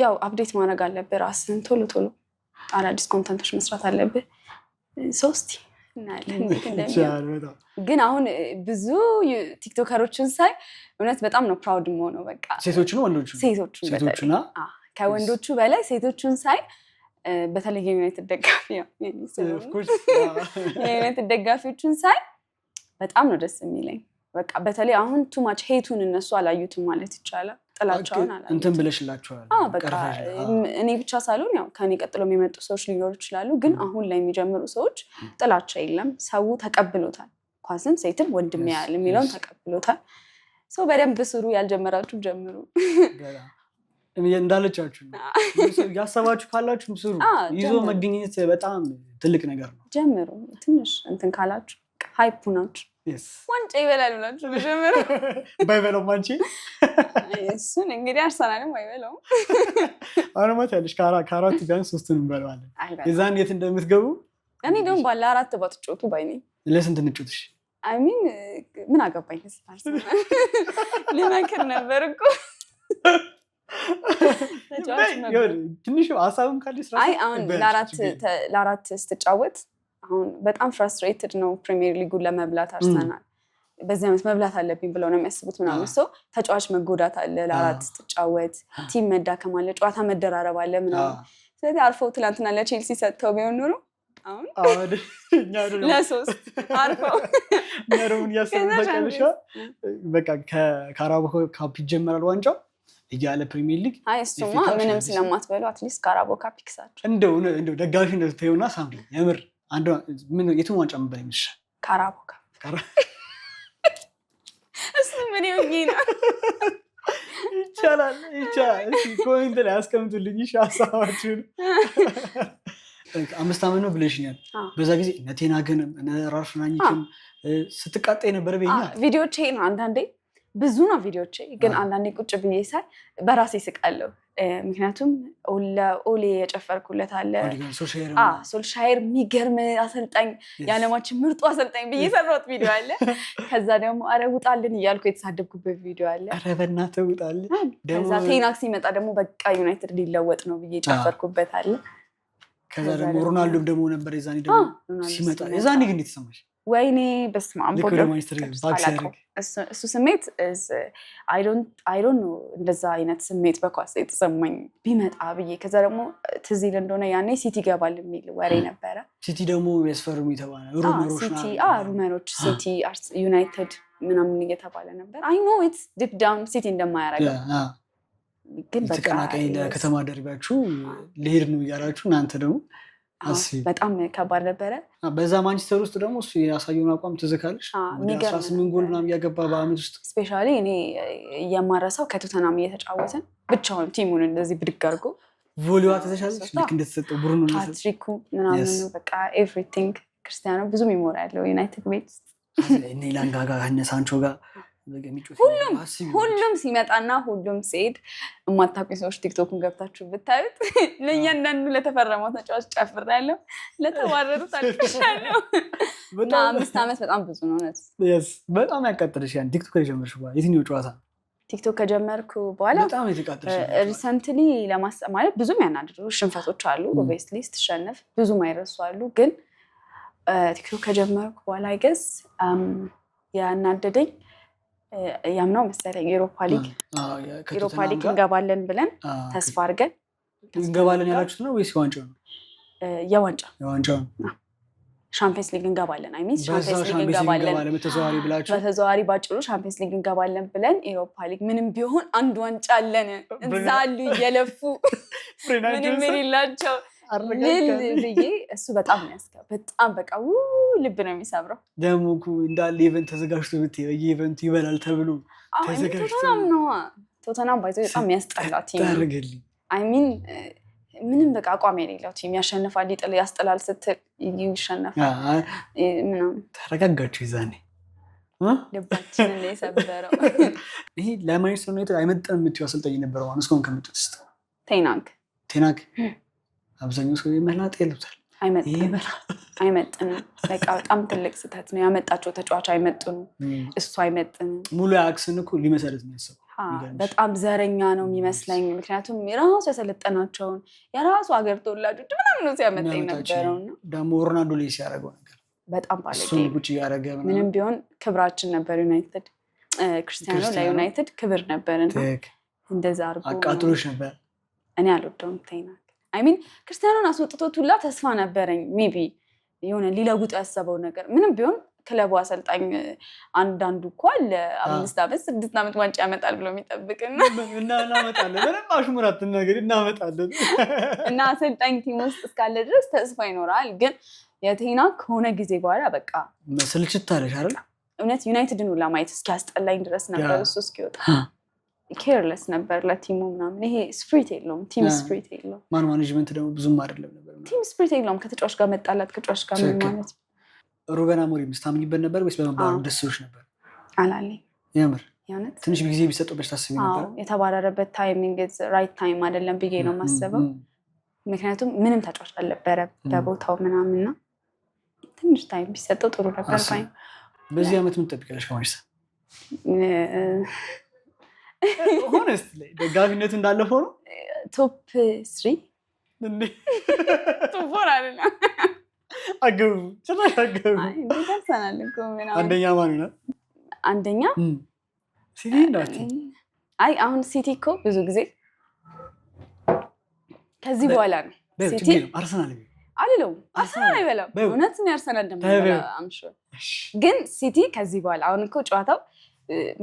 Speaker 2: ያው update ማድረግ አለብህ ራስህን፣ ቶሎ ቶሎ አዳዲስ content ኦች መስራት አለብህ። ሶስት እናያለን እንዴት እንደሚሆን። ግን አሁን ብዙ TikToker ኦችን ሳይ እውነት በጣም ነው proud የምሆነው። በቃ
Speaker 1: ሴቶቹ ወንዶቹ?
Speaker 2: ሴቶቹን።
Speaker 1: ሴቶቹና
Speaker 2: ከወንዶቹ በላይ ሴቶቹን ሳይ፣ በተለይ የዩናይትድ ደጋፊ፣ የዩናይትድ ደጋፊዎችን ሳይ በጣም ነው ደስ የሚለኝ። በቃ በተለይ አሁን too much hate ኡን እነሱ አላዩትም ማለት ይቻላል። ጥላቸውን አላዩትም።
Speaker 1: እንትን ብለሽላቸዋል።
Speaker 2: በቃ እኔ ብቻ ሳልሆን ያው ከኔ ቀጥሎ የሚመጡ ሰዎች ሊኖሩ ይችላሉ። ግን አሁን ላይ የሚጀምሩ ሰዎች ጥላቻ የለም። ሰው ተቀብሎታል። ኳስን ሴትም ወንድም ያህል የሚለውን ተቀብሎታል። ሰው በደንብ ስሩ፣ ያልጀመራችሁ ጀምሩ።
Speaker 1: እንዳለቻችሁ ነው። ያሰባችሁ ካላችሁ ስሩ። ይዞ መገኘት በጣም ትልቅ ነገር ነው።
Speaker 2: ጀምሩ። ትንሽ እንትን ካላችሁ hype ናችሁ ዋንጫ ይበላል ብላችሁ መጀመሪያ።
Speaker 1: ባይበላውም አንቺ
Speaker 2: እሱን እንግዲህ አርሰናልም አይበላውም።
Speaker 1: አሁንማ ያለሽ ከአራት ቢያንስ ሶስቱን እንበለዋለን። የዛን የት እንደምትገቡ።
Speaker 2: እኔ ደግሞ ባለ አራት ባትጮቱ ባይ ነኝ።
Speaker 1: ለስንት እንጮትሽ?
Speaker 2: I mean ምን አገባኝ። ልመክር ነበር እኮ።
Speaker 1: ትንሽ ሀሳብም ካለሽ።
Speaker 2: አይ አሁን ለአራት ስትጫወት አሁን በጣም frustrated ነው ፕሪሚየር ሊጉን ለመብላት። አርሰናል በዚህ ዓመት መብላት አለብኝ ብለው ነው የሚያስቡት ምናምን። ሰው ተጫዋች መጎዳት አለ፣ ለአራት ስትጫወት team መዳከም አለ፣ ጨዋታ መደራረብ አለ ምናምን። ስለዚህ አርፈው ትላንትና ለቼልሲ ሰጥተው ቢሆን ኖሮ አሁን ለሶስት አርፈው
Speaker 1: እኛ ደግሞ እያሰብን ታውቂያለሽ፣ በቃ ከካራባኦ ካፕ ይጀመራል ዋንጫው እያለ ፕሪሚየር ሊግ።
Speaker 2: አይ እሱማ ምንም ስለማትበሉ at least ካራባኦ ካፕ ይክሳቸው።
Speaker 1: እንደው እንደው ደጋፊ ተይውና ሳምሪ፣ የምር የቱን ዋንጫ መበላ ይመስልሻል?
Speaker 2: ካራባኦ ካፕ። እሱ ምን ይሆኝ ነው?
Speaker 1: ይቻላል ይቻላል። Comment ላይ አስቀምጡልኝ ሀሳባችሁን። 5 ዓመት ነው ብለሽኛል። በዛ ጊዜ እነ ቴንሃግንም እነ ራልፍ ራኒክም ስትቃጣ የነበረ በኛ
Speaker 2: ቪዲዮቼ ነው። አንዳንዴ ብዙ ነው ቪዲዮቼ፣ ግን አንዳንዴ ቁጭ ብዬ ሳይ በራሴ ስቃለሁ። ምክንያቱም ለኦሌ የጨፈርኩለት አለ፣ ሶልሻየር የሚገርም አሰልጣኝ፣ የዓለማችን ምርጡ አሰልጣኝ ብዬ የሰራሁት ቪዲዮ አለ። ከዛ ደግሞ አረ ውጣልን እያልኩ የተሳደብኩበት ቪዲዮ አለ።
Speaker 1: ኧረ በእናትህ ውጣልን።
Speaker 2: ከዛ ቴንሃግ ሲመጣ ደግሞ በቃ ዩናይትድ ሊለወጥ ነው ብዬ የጨፈርኩበት አለ።
Speaker 1: ከዛ ደግሞ ሮናልዶም ደግሞ ነበር የዛኔ ደግሞ ሲመጣ፣ የዛኔ ግን የተሰማሽ?
Speaker 2: ወይኔ በስመ አብ፣ እሱ ስሜት I don't know፣ እንደዛ አይነት ስሜት በኳስ የተሰማኝ ቢመጣ ብዬ። ከዛ ደግሞ ትዝ ይል እንደሆነ ያኔ ሲቲ ይገባል የሚል ወሬ ነበረ።
Speaker 1: ሲቲ ደግሞ ያስፈርሙ የተባለ
Speaker 2: rumor ኦች ሲቲ፣ ዩናይትድ ምናምን እየተባለ ነበር። I know it's deep down ሲቲ እንደማያደርገው
Speaker 1: ግን ተቀናቃኝ ለከተማ ደርቢያችሁ ልሄድ ነው እያላችሁ እናንተ ደግሞ
Speaker 2: በጣም ከባድ ነበረ።
Speaker 1: በዛ ማንቸስተር ውስጥ ደግሞ እሱ ያሳየውን አቋም ትዝ ካለሽ፣ ወደ 18 ጎል ምናምን እያገባ በአመት ውስጥ።
Speaker 2: Especially እኔ የማረሳው ከቶተናም እየተጫወትን ብቻውን team ኡን እንደዚህ ብድግ አድርጎ
Speaker 1: volley ዋ ተተሻለች ልክ እንደተሰጠው ብሩኖ
Speaker 2: ሃትሪኩ ምናምኑ በቃ everything። ክርስቲያኖ ብዙ memory ያለው ዩናይትድ ቤት ውስጥ።
Speaker 1: እነ ኢላንጋ ጋር እነ ሳንቾ ጋር።
Speaker 2: ሁሉም ሁሉም ሲመጣና ሁሉም ሲሄድ የማታውቁኝ ሰዎች ቲክቶኩን ገብታችሁ ብታዩት ለእያንዳንዱ ለተፈረመው ተጫዋች ጨፍሬያለሁ፣ ለተባረሩት አልቅሻለሁ። እና 5 ዓመት በጣም ብዙ ነው እውነት።
Speaker 1: በጣም ያቃጥልሽ ያን ቲክቶክ ከጀመርሽ በኋላ የትኛው ጨዋታ?
Speaker 2: ቲክቶክ ከጀመርኩ በኋላ
Speaker 1: በጣም የተቃጠልሽ?
Speaker 2: Recently ማለት ብዙም ያናድዱ ሽንፈቶች አሉ። Obviously ስትሸነፍ ብዙም አይረሱ አሉ። ግን ቲክቶክ ከጀመርኩ በኋላ I guess ያናደደኝ ያምናው መሰለኝ ኤሮፓ ሊግ እንገባለን ብለን ተስፋ አድርገን።
Speaker 1: እንገባለን ያላችሁት ነው ወይስ የዋንጫው ነው?
Speaker 2: የዋንጫ።
Speaker 1: የዋንጫው ነው።
Speaker 2: ሻምፒየንስ ሊግ እንገባለን፣ I mean ሻምፒየንስ ሊግ እንገባለን
Speaker 1: በተዘዋዋሪ ብላችሁ።
Speaker 2: በተዘዋዋሪ ባጭሩ ሻምፒየንስ ሊግ እንገባለን ብለን ኤሮፓ ሊግ ምንም ቢሆን አንድ ዋንጫ አለን፣ እዛ አሉ እየለፉ ምንም የሌላቸው ልል ብዬ እሱ በጣም ነው ያስከ በጣም በቃ ልብ ነው የሚሰብረው።
Speaker 1: ደግሞ እኮ እንዳለ event ተዘጋጅቶ ብትይ በየ event ኡ ይበላል ተብሎ ተዘጋጅቶ።
Speaker 2: ቶተናም ነዋ። ቶተናም ባይዘው በጣም የሚያስጠላ team።
Speaker 1: ታደርግልኝ።
Speaker 2: I mean ምንም በቃ አቋም የሌለው team፣ ያሸንፋል፣ ይጥል፣ ያስጥላል ስትል ይሸነፋል ምናምን።
Speaker 1: ተረጋጋችሁ ይዛኔ?
Speaker 2: ልባችንን የሰበረው።
Speaker 1: ይሄ ለማንቸስተር ዩናይትድ አይመጥንም የምትይው አሰልጣኝ የነበረው አሁን እስካሁን ከመጡት ውስጥ?
Speaker 2: ቴንሃግ።
Speaker 1: ቴንሃግ አብዛኛው ሰው መላጥ ይሉታል።
Speaker 2: አይመጥንም። በቃ በጣም ትልቅ ስህተት ነው ያመጣቸው ተጫዋች አይመጥኑም። እሱ አይመጥንም።
Speaker 1: ሙሉ አያክስን እኮ ሊመሰረት የሚያስበው።
Speaker 2: በጣም ዘረኛ ነው የሚመስለኝ። ምክንያቱም የራሱ ያሰለጠናቸውን የራሱ ሀገር ተወላጆች ምናምን ነው ሲያመጣ የነበረው።
Speaker 1: ደግሞ ሮናልዶ ላይ ሲያደርገው ነገር
Speaker 2: በጣም ባለጌ።
Speaker 1: እሱን ቁጭ እያደረገ።
Speaker 2: ምንም ቢሆን ክብራችን ነበር ዩናይትድ። ክርስቲያኖ ለዩናይትድ ክብር ነበር እና እንደዛ አድርጎ
Speaker 1: አቃጥሎች ነበር።
Speaker 2: እኔ አልወደውም ቴንሃግ። I mean ክርስቲያኖን አስወጥቶት ሁላ ተስፋ ነበረኝ። Maybe የሆነ ሊለውጡ ያሰበው ነገር ምንም ቢሆን ክለቡ አሰልጣኝ አንዳንዱ እኮ አለ 5 ዓመት 6 ዓመት ዋንጫ ያመጣል ብሎ የሚጠብቅና
Speaker 1: እናመጣለን። ምንም አሽሙር አትናገሪ፣ እናመጣለን።
Speaker 2: እና አሰልጣኝ team ውስጥ እስካለ ድረስ ተስፋ ይኖራል። ግን የቴንሃግ ከሆነ ጊዜ በኋላ በቃ
Speaker 1: ስልችት አለሽ አይደል?
Speaker 2: እውነት ዩናይትድን ሁላ ማየት እስኪያስጠላኝ ድረስ ነበር እሱ እስኪወጣ። Careless ነበር ለ team ኡ ምናምን። ይሄ spirit የለውም፣ team spirit የለውም።
Speaker 1: Man management ደግሞ ብዙም አይደለም ነበር።
Speaker 2: Team spirit የለውም። ከተጫዋች ጋር መጣላት፣ ከተጫዋች ጋር ምን ማለት።
Speaker 1: ሩበን አሞሪም ስታምኝበት ነበር ወይስ በመባረሩ ደስ ብሎሽ ነበር?
Speaker 2: አላለኝ።
Speaker 1: የምር?
Speaker 2: የእውነት።
Speaker 1: ትንሽ ጊዜ ቢሰጠው ታስቢ ነበር?
Speaker 2: የተባረረበት timing right time አይደለም ብዬ ነው የማስበው። ምክንያቱም ምንም ተጫዋች አልነበረ በቦታው ምናምን እና ትንሽ time ቢሰጠው ጥሩ ነበር። ባይ
Speaker 1: በዚህ ዓመት ምን ትጠብቂያለሽ ከማንቸስተር? Honest፣ ደጋፊነቱ እንዳለ ሆኖ።
Speaker 2: Top three፣ top four አይደለም።
Speaker 1: አገቡ፣ ጭራሽ አገቡ።
Speaker 2: ደርሰናል እኮ ምናምን።
Speaker 1: አንደኛ ማን ነው?
Speaker 2: አንደኛ
Speaker 1: ሲቲ እንዳት
Speaker 2: አይ፣ አሁን ሲቲ እኮ ብዙ ጊዜ ከዚህ በኋላ ነው ሲቲ።
Speaker 1: አርሰናል።
Speaker 2: አልለውም፣ አርሰናል አይበላም። እውነት ነው፣ አርሰናል እንደማይበላ I'm sure። ግን ሲቲ ከዚህ በኋላ፣ አሁን እኮ ጨዋታው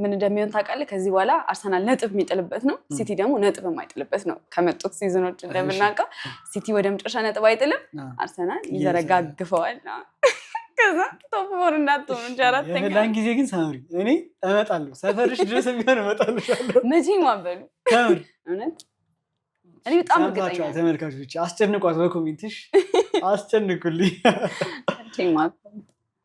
Speaker 2: ምን እንደሚሆን ታውቃለህ? ከዚህ በኋላ አርሰናል ነጥብ የሚጥልበት ነው፣ ሲቲ ደግሞ ነጥብ የማይጥልበት ነው። ከመጡት season ኦች እንደምናውቀው ሲቲ ወደ መጨረሻ ነጥብ አይጥልም፣ አርሰናል ይዘረጋግፈዋል። ከዛ top four እንዳትሆኑ እንጂ አራተኛ።
Speaker 1: የበላን ጊዜ ግን ሳምሪ፣ እኔ እመጣለሁ፣ ሰፈርሽ ድረስ የሚሆን እመጣልሻለሁ።
Speaker 2: መቼም አበሉ።
Speaker 1: ከምር።
Speaker 2: እውነት እኔ በጣም እርግጠኛ ነኝ።
Speaker 1: ተመልካቾች አስጨንቋት፣ በ comment ሽ አስጨንቁልኝ።
Speaker 2: መቼም አበሉ።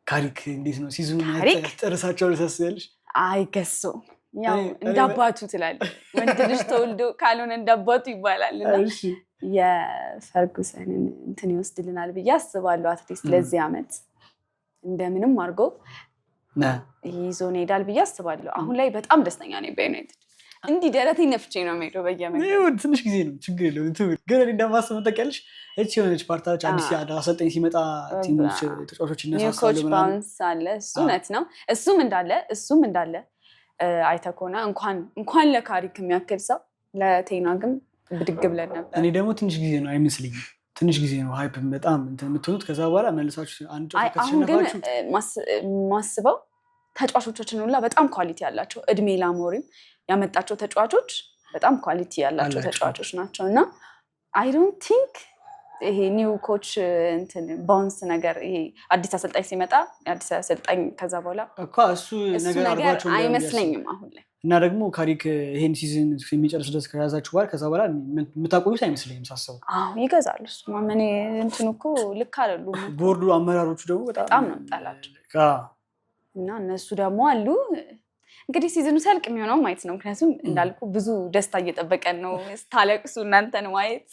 Speaker 1: ካሪክ እንዴት ነው season ኡ?
Speaker 2: ካሪክ?
Speaker 1: ጨርሳቸዋል ታስቢያለሽ?
Speaker 2: I guess so። ያው እንዳባቱ ትላለህ። ወንድ ልጅ ተወልዶ ካልሆነ እንዳባቱ ይባላል እና የፈርጉሰንን እንትን ይወስድልናል ብዬ አስባለሁ። At least ለዚህ ዓመት እንደምንም አድርጎ ይዞን ይሄዳል ብዬ አስባለሁ። አሁን ላይ በጣም ደስተኛ ነኝ በዩናይትድ። እንዲህ ደረቴ ነፍቼ ነው የምሄደው በየመንገዱ።
Speaker 1: ትንሽ ጊዜ ነው፣ ችግር የለውም። ግን እኔ እንደማስበው ታውቂያለሽ፣ እቺ የሆነች part አለች። አዲስ አሰልጣኝ ሲመጣ team ኦች፣ ተጫዋቾች
Speaker 2: ይነሳሳሉ። Coach bounce አለ። እሱ እውነት ነው። እሱም እንዳለ አይተህ ከሆነ እንኳን ለካሪክ የሚያክል ሰው ለቴንሃግም ብድግ ብለን ነበር።
Speaker 1: እኔ ደግሞ ትንሽ ጊዜ ነው አይመስለኝም። ትንሽ ጊዜ ነው hype በጣም እንትን የምትሆኑት። ከዛ በኋላ መልሳችሁ አንድ ጨዋታ
Speaker 2: አሁን ግን
Speaker 1: ከተሸነፋችሁ
Speaker 2: ማስበው ተጫዋቾቻችን ሁላ በጣም quality ያላቸው፣ እድሜ ላሞሪም ያመጣቸው ተጫዋቾች በጣም quality ያላቸው
Speaker 1: አላቸው።
Speaker 2: ተጫዋቾች ናቸው እና I don't think ይሄ new coach እንትን bounce ነገር፣ ይሄ አዲስ አሰልጣኝ ሲመጣ አዲስ አሰልጣኝ ከዛ በኋላ
Speaker 1: እኮ እሱ
Speaker 2: እሱ
Speaker 1: ነገር
Speaker 2: ነገር
Speaker 1: አድርጓቸው እንዳይሆን
Speaker 2: አይመስለኝም አሁን ላይ።
Speaker 1: እና ደግሞ ካሪክ ይሄን season የሚጨርስ ድረስ ከያዛችሁ በኋላ ከዛ በኋላ የምታቆዩት አይመስለኝም ሳስበው።
Speaker 2: አዎ፣ ይገዛሉ። እሱማ ምን እንትኑ እኮ ልክ አይደሉም።
Speaker 1: ቦርዱ፣ አመራሮቹ ደግሞ በጣም
Speaker 2: በጣም ነው የምጠላቸው። እና እነሱ ደግሞ አሉ። እንግዲህ season ኡ ሲያልቅ የሚሆነው ማየት ነው። ምክንያቱም እንዳልኩ ብዙ ደስታ እየጠበቀን ነው። ስታለቅሱ እናንተን ማየት።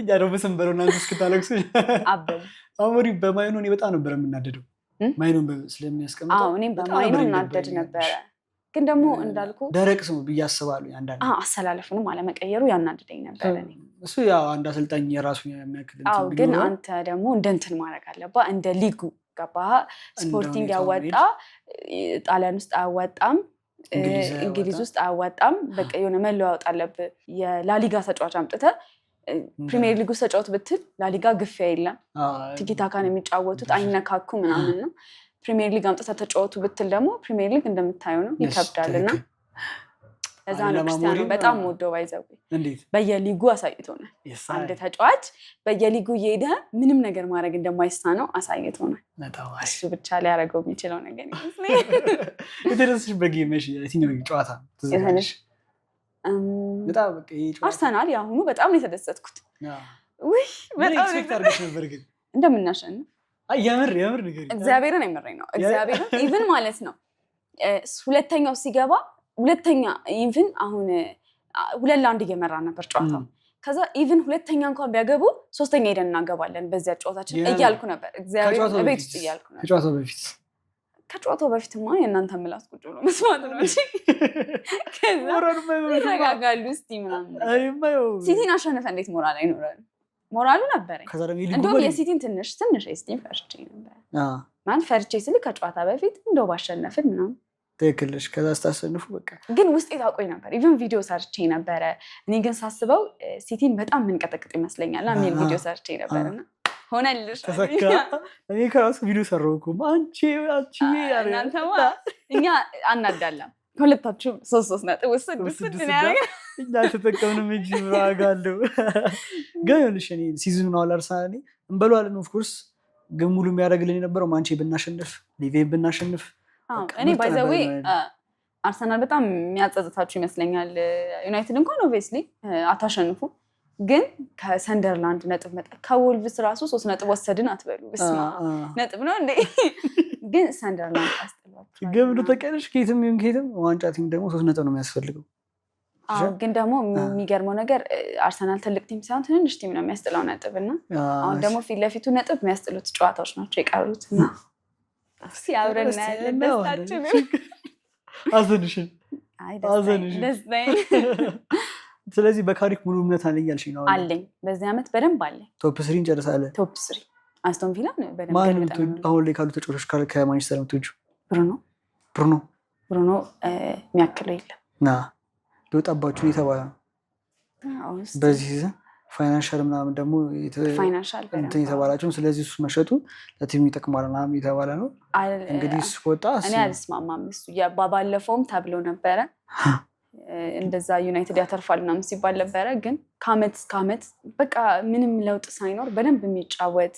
Speaker 1: እኛ ደግሞ ስንበለው እናንተ እስክታለቅሱ።
Speaker 2: አበቡ።
Speaker 1: አሞሪም በማይኖ እኔ በጣም ነበር የምናደደው። ማይኖን ስለሚያስቀምጠው
Speaker 2: አዎ፣ እኔም
Speaker 1: በጣም
Speaker 2: በማይኖ
Speaker 1: ነበር
Speaker 2: እናደድ
Speaker 1: የነበረኝ።
Speaker 2: ነበረ። ግን ደግሞ እንዳልኩ
Speaker 1: ደረቅ ሰው ብዬ አስባለሁ አንዳንዴ።
Speaker 2: አሰላለፉንም አለመቀየሩ ያናድደኝ ነበረ እኔ።
Speaker 1: እሱ ያው አንድ አሰልጣኝ የራሱን የሚያክል እንትን
Speaker 2: አዎ፣ ግን
Speaker 1: ቢኖረው
Speaker 2: አንተ ደግሞ እንደ እንትን ማድረግ አለባ፣ እንደ ሊጉ ገባህ? ስፖርቲንግ
Speaker 1: ሁኔታው
Speaker 2: ያዋጣ ጣሊያን ውስጥ አያዋጣም፣
Speaker 1: እንግሊዝ
Speaker 2: እንግሊዝ
Speaker 1: አያዋጣም።
Speaker 2: ውስጥ አያዋጣም። በቃ የሆነ መለዋወጥ አለብህ። የላሊጋ ተጫዋች አምጥተህ ፕሪሚየር ሊግ ውስጥ ተጫወት ብትል ላሊጋ ግፊያ የለም። ቲኪታካን የሚጫወቱት አይነካኩ ምናምን ነው። ፕሪሚየር ሊግ አምጥተህ ተጫወቱ ብትል ደግሞ ፕሪሚየር ሊግ እንደምታየው ነው፣ ይከብዳል። እና ለዛ ነው ክርስቲያኖ
Speaker 1: ለማሞሪም
Speaker 2: በጣም ወደው by the way
Speaker 1: እንዴት
Speaker 2: በየሊጉ አሳይቶናል። አንድ ተጫዋች በየሊጉ እየሄደ ምንም ነገር ማድረግ እንደማይሳነው አሳይቶናል።
Speaker 1: በጣም አሪፍ።
Speaker 2: እሱ ብቻ ሊያደርገው የሚችለው ነገር ይመስለኛል።
Speaker 1: የተደሰትሽበት game እሺ፣ የትኛው ጨዋታ ትዝ ይልሽ? በጣም በቃ ይሄ ጨዋታ
Speaker 2: አርሰናል የአሁኑ በጣም ነው የተደሰትኩት። ውይ
Speaker 1: ምን
Speaker 2: በጣም
Speaker 1: expect አድርገሽ ነበር ግን?
Speaker 2: እንደምናሸንፍ።
Speaker 1: አይ፣ የምር የምር ንገሪኝ።
Speaker 2: እግዚአብሔርን የምሬን ነው። እግዚአብሔርን even ማለት ነው ሁለተኛው ሲገባ፣ ሁለተኛ even አሁን 2-1 እየመራ ነበር ጨዋታው። ከዛ even ሁለተኛ እንኳን ቢያገቡ ሶስተኛ ሄደን እናገባለን በዚያ ጨዋታችን እያልኩ ነበር። እግዚአብሔር
Speaker 1: ከጨዋታው
Speaker 2: ቤት
Speaker 1: በፊት
Speaker 2: ውስጥ እያልኩ ነበር።
Speaker 1: ከጨዋታው በፊት?
Speaker 2: ከጨዋታው በፊትማ የእናንተ ምላስ ቁጭ ብሎ መስማት ነው እንጂ ከዛ
Speaker 1: ሞራል የማይኖርሽማ።
Speaker 2: ይረጋጋሉ እስቲ ምናምን ነገር።
Speaker 1: እኔማ ያው
Speaker 2: ሲቲን አሸንፈ እንዴት ሞራል አይኖረንም? ሞራሉ ነበረኝ።
Speaker 1: ከዛ ደግሞ የሊጉ
Speaker 2: እንደውም
Speaker 1: መሪ
Speaker 2: የሲቲን ትንሽ ትንሽ የሲቲን ፈርቼ ነበር። ማን ፈርቼ ስል ከጨዋታ በፊት እንደው ባሸነፍን ምናምን።
Speaker 1: ትክክል ነሽ። ከዛ ስታሸንፉ በቃ
Speaker 2: ግን ውስጤ ታውቆኝ ነበር። Even ቪዲዮ ሰርቼ ነበረ። እኔ ግን ሳስበው ሲቲን በጣም የምንቀጠቅጥ ይመስለኛል የሚል ቪዲዮ ሰርቼ ነበር እና ሆነልሽ።
Speaker 1: ተሳካ። እኔ ከራሱ ቪዲዮ ሰራሁ እኮ አንቺ አንቺ
Speaker 2: እናንተማ እኛ አናዳላም። ከሁለታችሁም ሶስት ሶስት ነጥብ ውስድ ውስድ ነው ያደረገው።
Speaker 1: እኛ አልተጠቀምንም እንጂ ዋጋ አለው። ግን ይኸውልሽ እኔ season ኡን አሁን አርሰናል እኔ እንበለዋለን of course፣ ግን ሙሉ የሚያደርግልን የነበረው ማንቼ ብናሸንፍ፣ ሊቬ ብናሸንፍ
Speaker 2: አዎ፣
Speaker 1: በቃ
Speaker 2: እኔ
Speaker 1: ምርጥ
Speaker 2: by the way
Speaker 1: ነበር።
Speaker 2: አርሰናል በጣም የሚያጸጽታችሁ ይመስለኛል። ዩናይትድ እንኳን obviously አታሸንፉ፣ ግን ከሰንደርላንድ ነጥብ መጣ፣ ከወልቭስ ራሱ 3 ነጥብ ወሰድን አትበሉ። በስመ አብ፣ ነጥብ ነው እንዴ? ግን ሰንደርላንድ አስጥሏቸዋል።
Speaker 1: ገብዶ ተቀልሽ ከየትም ይሁን ከየትም ዋንጫ team ደግሞ 3 ነጥብ ነው የሚያስፈልገው።
Speaker 2: አዎ፣ ግን ደግሞ የሚገርመው ነገር አርሰናል ትልቅ team ሳይሆን ትንንሽ team ነው የሚያስጥለው ነጥብ። እና አሁን ደግሞ ፊት ለፊቱ ነጥብ የሚያስጥሉት ጨዋታዎች ናቸው የቀሩት። እና እስኪ አብረን እናያለን ደስታችንን።
Speaker 1: አዘንሽን።
Speaker 2: አይ፣
Speaker 1: አዘንሽ።
Speaker 2: ደስታዬን።
Speaker 1: ስለዚህ በካሪክ ሙሉ እምነት አለኝ እያልሽኝ ነው?
Speaker 2: አለኝ፣ በዚህ ዓመት በደንብ አለኝ።
Speaker 1: Top three እንጨርሳለን።
Speaker 2: Top three አስቶን ቪላን በደንብ
Speaker 1: ማን
Speaker 2: ገልብጠን ነው።
Speaker 1: አሁን ላይ ካሉ ተጫዋቾች ከማንቸስተር የምትወጂው?
Speaker 2: ብሩኖ።
Speaker 1: ብሩኖ።
Speaker 2: ብሩኖ የሚያክለው የለም።
Speaker 1: ና ሊወጣባችሁ የተባለ ነው።
Speaker 2: አዎ፣ እስኪ
Speaker 1: በዚህ season financial ምናምን ደግሞ
Speaker 2: financial
Speaker 1: እንትን የተባላቸውን፣ ስለዚህ እሱ መሸጡ ለ team ኡ ይጠቅማል ምናምን የተባለ ነው። እንግዲህ እሱ ከወጣ
Speaker 2: እኔ አልስማማም። እሱ ባለፈውም ተብሎ ነበረ፣ እንደዛ ዩናይትድ ያተርፋል ምናምን ሲባል ነበረ። ግን ከአመት እስከ አመት በቃ ምንም ለውጥ ሳይኖር በደንብ የሚጫወት፣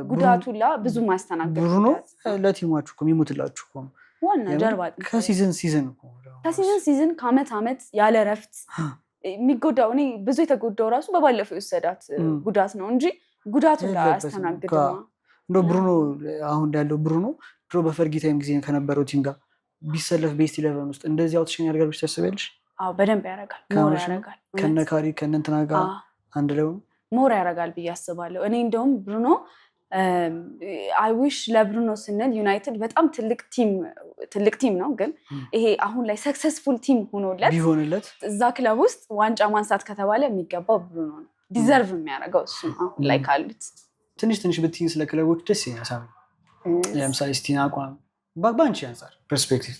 Speaker 2: ጉዳቱ ላ ብዙ ማያስተናግድ
Speaker 1: ብሩኖ
Speaker 2: ጉዳት።
Speaker 1: ለ team ኣችሁ እኮ የሚሞትላችሁ እኮ ነው።
Speaker 2: ዋና
Speaker 1: የምር
Speaker 2: ጀርባ አጥንት።
Speaker 1: ከ season season እኮ ነው።
Speaker 2: ከ season season፣ ከአመት አመት ያለ እረፍት የሚጎዳው። እኔ ብዙ የተጎዳው ራሱ በባለፈው የወሰዳት ጉዳት ነው እንጂ ጉዳቱ ላ
Speaker 1: የለበትም።
Speaker 2: አያስተናግድም።
Speaker 1: እንደው ብሩኖ፣ አሁን ያለው ብሩኖ ድሮ በፈርጊ time ጊዜ ከነበረው team ጋር ቢሰለፍ best 11 ውስጥ እንደዚህ አውጥሽን ያደርጋል ብለሽ ታስቢያለሽ?
Speaker 2: አዎ፣ በደንብ ያደርጋል። More
Speaker 1: ከምርሽ ነው?
Speaker 2: ያደርጋል።
Speaker 1: ከነ ካሪ ከነ እንትና ጋር አንድ ላይ ሆኖ?
Speaker 2: More ያደርጋል ብዬ አስባለሁ። እኔ እንደውም ብሩኖ፣ I wish ለብሩኖ ስንል ዩናይትድ በጣም ትልቅ team ነው፣ ግን ይሄ አሁን ላይ successful team ሆኖለት
Speaker 1: ቢሆንለት
Speaker 2: እዛ ክለብ ውስጥ ዋንጫ ማንሳት ከተባለ የሚገባው ብሩኖ ነው። Deserve የሚያደርገው እሱ ነው አሁን ላይ ካሉት።
Speaker 1: ትንሽ ትንሽ ብትይኝ ስለ ክለቦች ደስ ይለኛል። ሳሚ፣ ለምሳሌ ሲቲን አቋም በአንቺ አንጻር perspective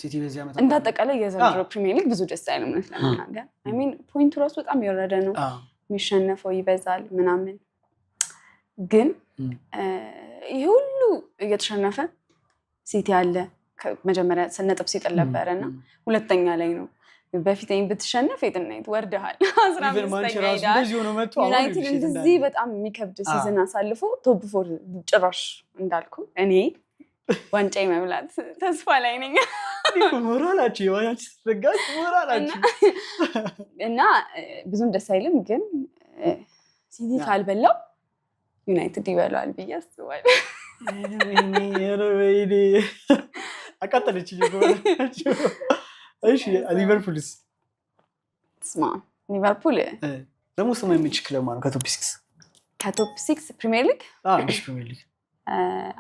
Speaker 1: ሲቲ በዚህ ዓመት
Speaker 2: እንደ አጠቃላይ የዘንድሮ ፕሪሚየር ሊግ ብዙ ደስ አይልም እውነት ለመናገር። I mean point ኡ ራሱ በጣም የወረደ ነው። የሚሸነፈው ይበዛል ምናምን። ግን ይህ ሁሉ እየተሸነፈ ሲቲ አለ። መጀመሪያ ነጥብ ሲጥል ነበረ እና ሁለተኛ ላይ ነው። በፊት ብትሸነፍ የትና የት ወርደሃል፣ 15ኛ ሄደሃል። ዩናይትድ እንደዚህ በጣም የሚከብድ season አሳልፎ top four ጭራሽ፣ እንዳልኩ እኔ ዋንጫ የመብላት ተስፋ ላይ ነኝ።
Speaker 1: ሞራላችሁ የማንቸስተር ደጋፊ ሞራላችሁ
Speaker 2: እና ብዙም ደስ አይልም፣ ግን ሲቲ ካልበላው ዩናይትድ ይበላዋል ብዬ አስባለሁ።
Speaker 1: ወይኔ አቃጠለች። እሺ፣ ሊቨርፑልስ?
Speaker 2: ስማ፣ ሊቨርፑል
Speaker 1: ደግሞ ስማ፣ የሚች ክለብ ማለት ከ top six?
Speaker 2: ከ top six ፕሪሚየር ሊግ?
Speaker 1: ፕሪሚየር ሊግ።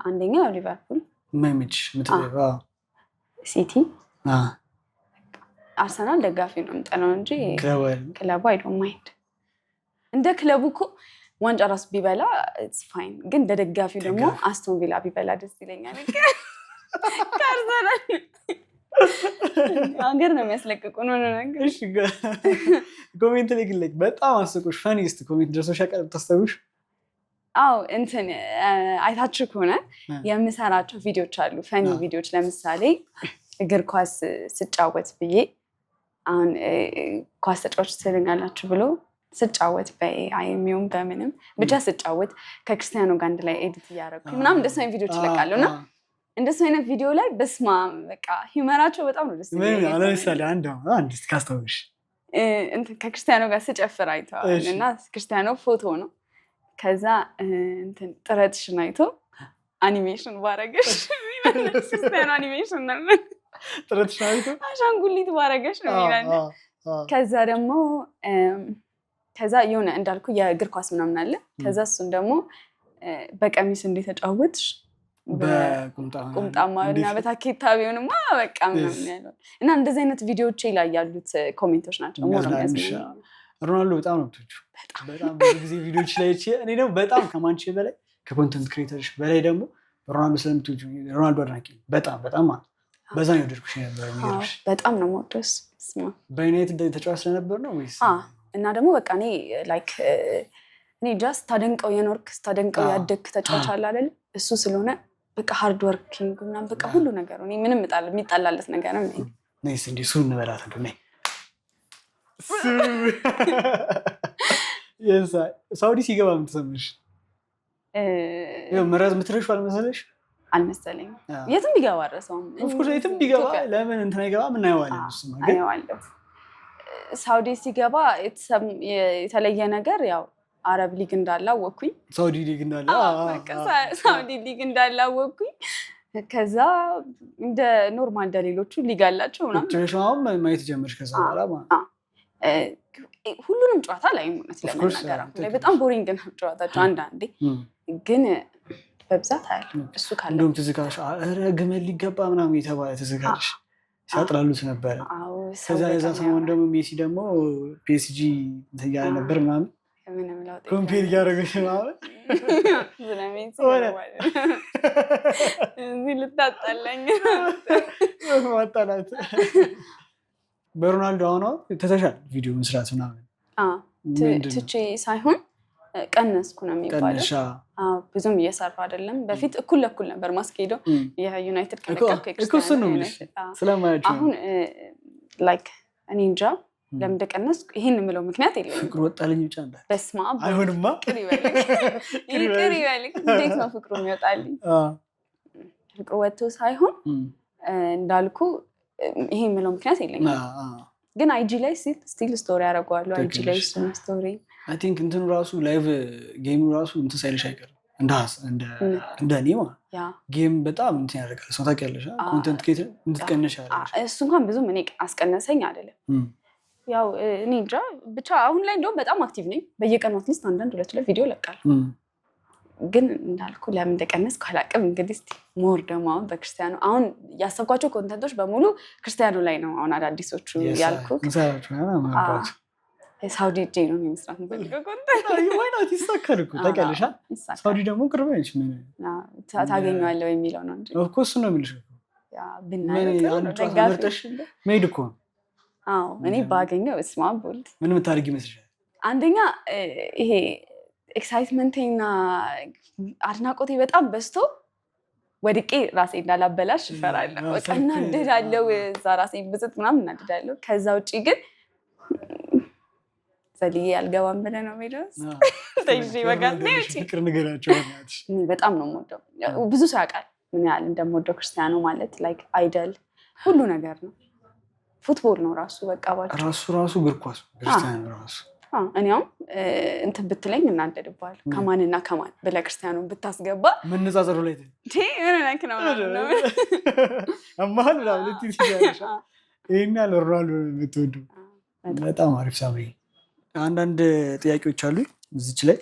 Speaker 2: አንደኛው ሊቨርፑል፣
Speaker 1: የማይመች
Speaker 2: ሲቲ፣ አርሰናል ደጋፊ ነው የምጠላው እንጂ ክለቡ I don't mind። እንደ ክለቡ እኮ ዋንጫ ራሱ ቢበላ it's fine፣ ግን እንደ ደጋፊው ደግሞ አስቶን ቪላ ቢበላ ደስ ይለኛል። ከአርሰናል ሀገር ነው የሚያስለቅቁ ነው ነገር።
Speaker 1: Comment ላይ ግን በጣም አስቆሽ funniest comment ደርሶሽ ያውቃል ታስታውሽ?
Speaker 2: አዎ፣ እንትን አይታችሁ ከሆነ የምሰራቸው ቪዲዮች አሉ፣ funny ቪዲዮች። ለምሳሌ እግር ኳስ ስጫወት ብዬ፣ አሁን ኳስ ተጫዋች ትልኛላችሁ ብሎ ስጫወት በ AI የሚሆን በምንም ብቻ ስጫወት ከክርስቲያኖ ጋር አንድ ላይ edit እያደረኩ ምናምን እንደሱ አይነት ቪዲዮች ይለቃሉ። እና እንደሱ አይነት ቪዲዮ ላይ በስማ በቃ humor ኣቸው በጣም ነው ደስ
Speaker 1: ለምሳሌ አንድ አንድ ካስታወስሽ።
Speaker 2: ከክርስቲያኖ ጋር ስጨፍር አይተዋል እና ክርስቲያኖ ፎቶ ነው። ከዛ እንትን ጥረትሽን አይቶ አኒሜሽን ባረገሽ፣ ክርስቲያኖ አኒሜሽን ነበር።
Speaker 1: ጥረትሽን አይቶ
Speaker 2: አሻንጉሊት ባረገሽ ነው የሚላል። ከዛ ደግሞ ከዛ የሆነ እንዳልኩ የእግር ኳስ ምናምን አለ። ከዛ እሱን ደግሞ በቀሚስ እንደተጫወትሽ በቁምጣማ እና በታኬታ ቢሆንማ በቃ ምናምን ያለው እና እንደዚህ አይነት ቪዲዮዎቼ ላይ ያሉት comment ኦች ናቸው።
Speaker 1: ሮናልዶ በጣም ነው የምትወጂው? በጣም ብዙ ጊዜ ቪዲዮዎች ላይ፣ እኔ ደግሞ በጣም ከማንቼ በላይ ከ content creator ኦች በላይ ደግሞ ሮናልዶ ስለምትወጂው ሮናልዶ አድናቂ በጣም በጣም ማለት በዛ ነው የወደድኩሽ ነበር። የሚገርምሽ
Speaker 2: በጣም ነው የምወደው እሱ።
Speaker 1: በዩናይትድ ተጫዋች ስለነበር ነው ወይስ?
Speaker 2: እና ደግሞ በቃ እኔ like እኔ just ስታደንቀው የኖርክ፣ ስታደንቀው ያደግክ ተጫዋች አለ አይደል? እሱ ስለሆነ በቃ hard working ምናምን በቃ ሁሉ ነገሩ፣ እኔ ምንም የሚጣላለት ነገርም
Speaker 1: ነይስ እንዲህ ሱ እንበላት እንደው ነይ። ሳውዲ ሲገባ ምን ተሰማሽ? ምረት ምትረሺው አልመሰለሽ?
Speaker 2: አልመሰለኝም። የትም ቢገባ አልረሳውም።
Speaker 1: Of course የትም ቢገባ
Speaker 2: ኢትዮጵያ
Speaker 1: ለምን እንትን አይገባም እናየዋለን። እሱማ ግን
Speaker 2: አየዋለሁ። ሳውዲ ሲገባ የተለየ ነገር ያው አረብ ሊግ እንዳለ አወቅኩኝ።
Speaker 1: ሳውዲ ሊግ እንዳለ
Speaker 2: በቃ ሳውዲ ሊግ እንዳለ አወቅኩኝ። ከዛ እንደ normal እንደ ሌሎቹ ሊግ አላቸው ምናምን።
Speaker 1: ቁጭ ብለሽ አሁን ማየት ጀመርሽ ከዛ በኋላ ማለት ነው።
Speaker 2: ሁሉንም ጨዋታ ላይ እውነት
Speaker 1: Of course,
Speaker 2: ለመናገር አሁን ላይ በጣም boring ነው ጨዋታቸው አንዳንዴ፣ ግን በብዛት አያለሁ እሱ ካለ።
Speaker 1: እንደውም ትዝ ካለሽ ኧረ ግመል ሊገባ ምናምን የተባለ ትዝ ካለሽ ሲያጥላሉት ነበረ።
Speaker 2: አዎ፣ ሰው
Speaker 1: ከዛ የዛ
Speaker 2: በጣም
Speaker 1: ሰሞን
Speaker 2: ያወራል።
Speaker 1: ደግሞ ሜሲ ደግሞ ፒኤስጂ እንትን እያለ ነበር ምናምን
Speaker 2: ምንም ለውጥ
Speaker 1: compare
Speaker 2: የለም።
Speaker 1: እያደረገች ምናምን።
Speaker 2: ስለ ሜሲ
Speaker 1: ሆነ።
Speaker 2: እዚህ ልታጣላኝ።
Speaker 1: ማጣላት በሮናልዶ አሁን አሁን ትተሻል ቪዲዮ መስራት ምናምን። ምንድን ነው?
Speaker 2: ትቼ ሳይሆን ቀነስኩ ነው የሚባለው።
Speaker 1: ቀነሻ።
Speaker 2: አዎ፣ ብዙም እየሰራ አይደለም። በፊት እኩል ለእኩል ነበር ማስኬደው፣ የዩናይትድ ከለቀቅኩ
Speaker 1: እኮ እሱን ነው የምልሽ።
Speaker 2: የዩናይትድ፣ አዎ።
Speaker 1: ስለማያቸው
Speaker 2: አሁን like እኔ እንጃ ለምን እንደቀነስኩ፣ ይሄን የምለው ምክንያት የለኝም።
Speaker 1: ፍቅር ወጣልኝ ብቻ እንዳል
Speaker 2: በስመ አብ።
Speaker 1: አይሆንማ።
Speaker 2: ይቅር ይበልክ፣ ይቅር ይበልክ። እንዴት ነው ፍቅሩ የሚወጣልኝ? ፍቅሩ ወጥቶ ሳይሆን እንዳልኩ ይሄ የምለው ምክንያት የለኝም። ግን IG ላይ still story ያደርገዋለሁ። IG ላይ እሱን story
Speaker 1: I think እንትኑ ራሱ live game ኡ ራሱ እንትን ሳይልሽ አይቀርም እንደ እኔ ማለት game በጣም እንትን ያደርጋል ሰው ታውቂያለሽ። Content creator እንድትቀንሽ ያደርጋል።
Speaker 2: እሱ እንኳን ብዙም እኔ አስቀነሰኝ አይደለም። ያው እኔ እንጃ ብቻ አሁን ላይ እንደውም በጣም active ነኝ። በየቀኑ at least አንዳንድ ሁለት ሁለት ቪዲዮ እለቃለሁ። ግን እንዳልኩ ለምን እንደቀነስኩ አላውቅም። እንግዲህ እስኪ more ደግሞ አሁን በክርስቲያኑ አሁን ያሰብኳቸው content ኦች በሙሉ ክርስቲያኑ ላይ ነው። አሁን አዳዲሶቹ ያልኩ ሳውዲ እጄ ነው የመስራት የምፈልገው content።
Speaker 1: Why not? ይሳካል እኮ ታውቂያለሽ። ሳውዲ ደግሞ ቅርብ ነች። ምን
Speaker 2: ታገኘዋለህ የሚለው ነው እንጂ።
Speaker 1: Of course ነው የሚልሽ።
Speaker 2: ብናየው
Speaker 1: አንድ ጨዋታ መርጠሽ መሄድ እኮ ነው።
Speaker 2: አዎ፣ እኔ ባገኘው እስማ ቦልድ።
Speaker 1: ምን የምታደርጊ ይመስልሻል?
Speaker 2: አንደኛ ይሄ excitement ኤና አድናቆቴ በጣም በዝቶ ወድቄ ራሴ እንዳላበላሽ እፈራለሁ። በቃ እናድዳለሁ፣ እዛ ራሴ ብዝት ምናምን እናድዳለሁ። ከዛ ውጭ ግን ዘልዬ አልገባም ብለህ ነው ሜዳ ተይዤ በቃ
Speaker 1: ፍቅር ንገሪያቸው።
Speaker 2: በጣም ነው የምወደው። ብዙ ሰው ያውቃል ምን ያህል እንደምወደው። ክርስቲያኖ ማለት like idol ሁሉ ነገር ነው። Football ነው ራሱ በቃ ባጭሩ።
Speaker 1: ራሱ ራሱ እግር ኳስ ክርስቲያኖ ራሱ።
Speaker 2: እኔ አሁን እንትን ብትለኝ እናደድብሃለሁ። ከማንና ከማን ብለህ ክርስቲያኖን ብታስገባ
Speaker 1: መነጻጸሩ ላይ
Speaker 2: ምን ነክ ነው?
Speaker 1: አማል ምናምን ልትይ ትችያለሽ። ይሄን ያህል ሮናልዶ የምትወዱ በጣም አሪፍ። ሳምሪ፣ አንዳንድ ጥያቄዎች አሉ እዚች ላይ።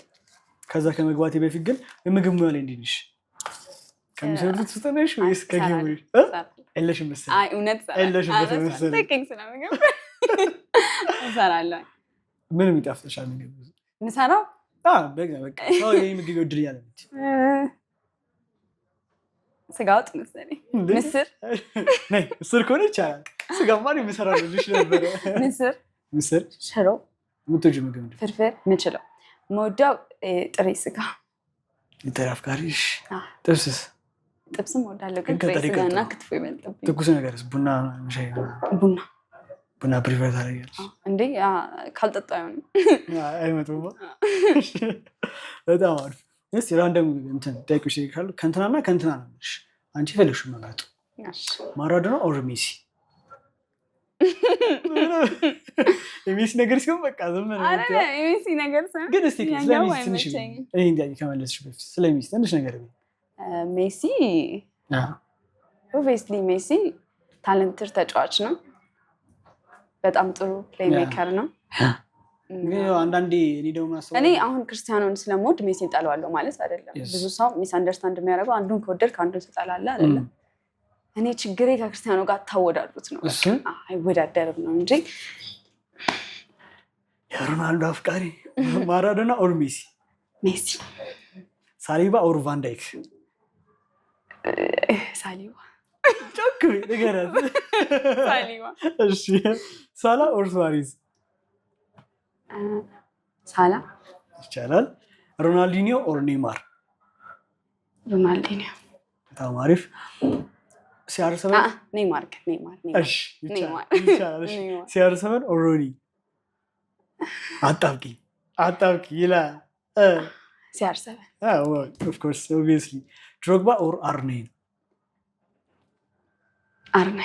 Speaker 1: ከዛ ከመግባቴ በፊት ግን የምግብ ሙያ ላይ እንዴት ነሽ? ከሚሰሩት ውስጥ ነሽ ወይስ ከ game ኡ የለሽም መሰለኝ?
Speaker 2: እውነት
Speaker 1: የለሽበትም መሰለኝ።
Speaker 2: ስለምግብ እሰራለሁ።
Speaker 1: ምንም ይጣፍጥሻል ምግብ?
Speaker 2: ምሰራው
Speaker 1: በቃ ሰው ይሄ ምግብ ይወድልኛል።
Speaker 2: ስጋ ወጥ መሰለኝ። ምስር።
Speaker 1: ምስር ከሆነ ይቻላል። ስጋማ የምሰራልሽ ነበረ።
Speaker 2: ምስር።
Speaker 1: ምስር።
Speaker 2: ሽሮ።
Speaker 1: የምትወጂው ምግብ ምንድን ነው?
Speaker 2: ፍርፍር ምችለው። መወደው ጥሬ ስጋ።
Speaker 1: የጥሬ አፍቃሪሽ። ጥብስስ?
Speaker 2: ጥብስም እወዳለሁ፣ ግን ጥሬ ስጋ እና ክትፎ ይበልጥብኝ።
Speaker 1: ትኩስ ነገርስ? ቡና፣ ሻይ?
Speaker 2: ቡና።
Speaker 1: ቡና prefer ታደርጊያለሽ?
Speaker 2: እንዴ፣ ካልጠጡ አይሆንም።
Speaker 1: አይመጡም። በጣም አሪፍ። እስኪ random እንትን ጥያቄዎች ካሉ ከእንትናና ከእንትና ነው የምልሽ። አንቺ የፈለግሽውን መምረጥ። ማራዶና or ሜሲ? የሜሲ ነገር ሲሆን በቃ ዝም ነው።
Speaker 2: የሜሲ ነገር ሲሆን
Speaker 1: ግን እስኪ ስለ ሜሲ ትንሽ፣ ይሄን ጥያቄ ከመለስሽ በፊት ስለ ሜሲ ትንሽ ነገር በይ።
Speaker 2: ሜሲ obviously ሜሲ talented ተጫዋች ነው። በጣም ጥሩ playmaker ነው።
Speaker 1: ግን አንዳንዴ እኔ ደግሞ ማስበው
Speaker 2: እኔ አሁን ክርስቲያኖን ስለምወድ ሜሲን ጠለዋለሁ ማለት አይደለም። ብዙ ሰው misunderstand የሚያደርገው አንዱን ከወደድክ አንዱን ትጠላለህ አይደለም። እኔ ችግሬ ከክርስቲያኖ ጋር አታወዳድሩት ነው።
Speaker 1: እሱን
Speaker 2: አይወዳደርም ነው እንጂ።
Speaker 1: የሮናልዶ አፍቃሪ። ማራዶና or ሜሲ?
Speaker 2: ሜሲ።
Speaker 1: ሳሊባ or ቫንዳይክ?
Speaker 2: ሳሊባ።
Speaker 1: ጮክ በይ ንገራት።
Speaker 2: ሳሊባ።
Speaker 1: እሺ፣ ሳላ or ሱዋሬዝ?
Speaker 2: ሳላ።
Speaker 1: ይቻላል። ሮናልዲኒዮ or ኔይማር?
Speaker 2: ሮናልዲኒዮ።
Speaker 1: በጣም አሪፍ። CR7
Speaker 2: ኔይማር ግን ኔይማር።
Speaker 1: እሺ ይቻላል። እሺ CR7 or ሮኒ? አጣብቂኝ አጣብቂኝ ይላል።
Speaker 2: CR7።
Speaker 1: Of course, obviously። ድሮግባ or R9?
Speaker 2: R9።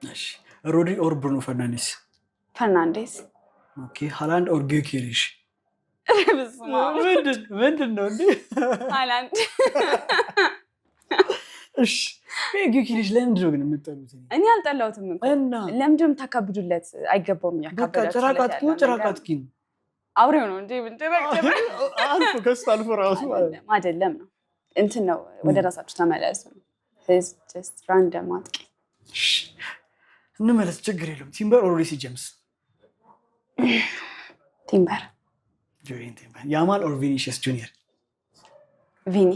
Speaker 1: እሺ፣ ሮድሪ or ብሩኖ ፈርናንዴስ?
Speaker 2: ፈርናንዴስ።
Speaker 1: Okay፣ ሃላንድ or ጊዮኬሬሽ?
Speaker 2: በስመ አብ።
Speaker 1: ምንድን ነው እንዴ?
Speaker 2: ሃላንድ።
Speaker 1: እሺ፣ ጊዮኬሬሽ ለምንድን ነው ግን የምጠሉት?
Speaker 2: እኔ አልጠላሁትም እኮ።
Speaker 1: እና
Speaker 2: ለምንድን ነው የምታካብዱለት? አይገባውም።
Speaker 1: በቃ
Speaker 2: እያካበዳችሁለት
Speaker 1: ጭራቅ አጥቂ ነው፣
Speaker 2: ያለው
Speaker 1: ጭራቅ
Speaker 2: ነገር
Speaker 1: አጥቂ ነው።
Speaker 2: አውሬው ነው እንጂ ምን ጭራቅ ጭራቅ
Speaker 1: አልፎ ከሱ አልፎ ራሱ ማለት ነው።
Speaker 2: አይደለም አይደለም ነው እንትን ነው። ወደ ራሳችሁ ተመለሱ። Just random አጥቂ።
Speaker 1: እሺ፣ እንመለስ፣ ችግር የለውም። ቲምበር or ሪሲ ጄምስ?
Speaker 2: ቲምበር።
Speaker 1: ጁሪየን ቲምበር። ያማል or ቪኒሺየስ ጁኒየር?
Speaker 2: ቪኒ።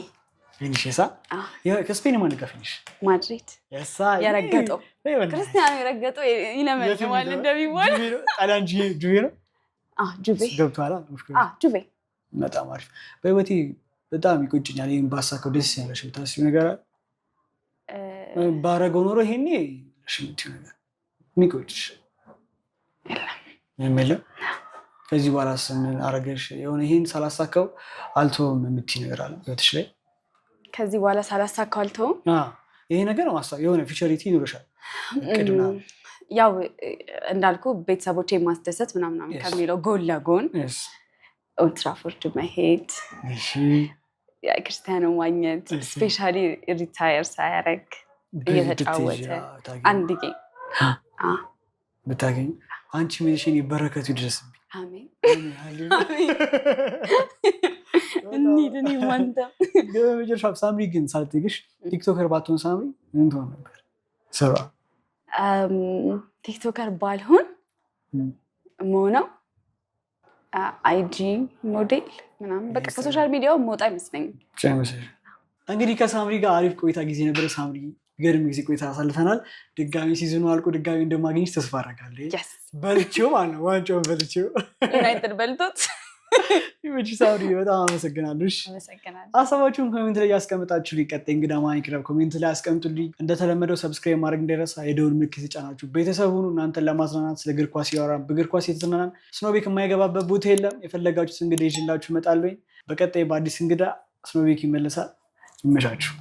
Speaker 1: ቪኒሺየስ።
Speaker 2: አዎ።
Speaker 1: ከስፔን ማን ደጋፊ ነሽ?
Speaker 2: ማድሪድ።
Speaker 1: የሳ
Speaker 2: የረገጠው ክርስቲያኖ የረገጠው ይለመልማል እንደሚባል።
Speaker 1: ጣሊያን ጁቬ ነው።
Speaker 2: አዎ፣ ጁቬ።
Speaker 1: ገብቶሃል?
Speaker 2: አዎ፣ ጁቬ።
Speaker 1: በጣም አሪፍ። በህይወቴ በጣም ይቆጭኛል፣ ይህን ባሳካው ደስ ያለሽ የምታስቢው ነገር አለ? ባረገው ኖሮ ይሄኔ እሺ የምትይው ነገር የሚቆጭሽ? ምንም የለም። ከዚህ በኋላ ምን አረገሽ የሆነ ይሄን ሳላሳካው አልተወውም የምትይ ነገር አለ ህይወትሽ ላይ?
Speaker 2: ከዚህ በኋላ ሳላሳካው አልተውም።
Speaker 1: አዎ፣ ይሄ ነገር ማሳ የሆነ future ይኖርሻል፣ እቅድ ምናምን።
Speaker 2: ያው እንዳልኩ ቤተሰቦቼ ማስደሰት ምናምናምን ከሚለው ጎን ለጎን ኦልድ ትራፎርድ መሄድ፣ ክርስቲያኖ ማግኘት፣ especially retire ሳያደርግ እየተጫወተ አንድ game።
Speaker 1: ብታገኝ አንቺ ምንሽን በረከቱ ይድረስብኝ።
Speaker 2: አሜን፣ እንሂድ እኔም አንተም።
Speaker 1: በመጨረሻ ሳምሪ ግን ሳልጠይቅሽ TikToker ባትሆን ሳምሪ ምን ትሆን ነበር ስራ?
Speaker 2: TikToker ባልሆን መሆነው IG model ምናምን፣ በቃ ከ social media ው መውጣ አይመስለኝም።
Speaker 1: እንግዲህ ከሳምሪ ጋር አሪፍ ቆይታ ጊዜ ነበረ። ሳምሪ ገርም ጊዜ ቆይታ አሳልፈናል። ድጋሚ season ኑ አልቆ ድጋሚ እንደማገኝሽ ተስፋ አደርጋለሁ። በልቼው ማለት ነው፣ ዋንጫውን በልቼው።
Speaker 2: ዩናይትድ በልቶት።
Speaker 1: ይመችሽ ሳምሪ፣ በጣም አመሰግናለሁ።
Speaker 2: አመሰግናለሁ።
Speaker 1: ሀሳባችሁን comment ላይ ያስቀምጣችሁ። ቀጣይ እንግዳ ማን ይቅረብ comment ላይ ያስቀምጡልኝ። እንደተለመደው subscribe ማድረግ እንዳይረሳ፣ የደወል ምልክት የጫናችሁ ቤተሰብ ሁኑ። እናንተን ለማዝናናት ስለ እግር ኳስ ያወራን፣ በእግር ኳስ የተዝናናን። ስኖቤክ የማይገባበት ቦታ የለም። የፈለጋችሁት እንግዳ ይዤላችሁ እመጣለሁ። በቀጣይ በአዲስ እንግዳ ስኖቤክ ይመለሳል። ይመቻችሁ።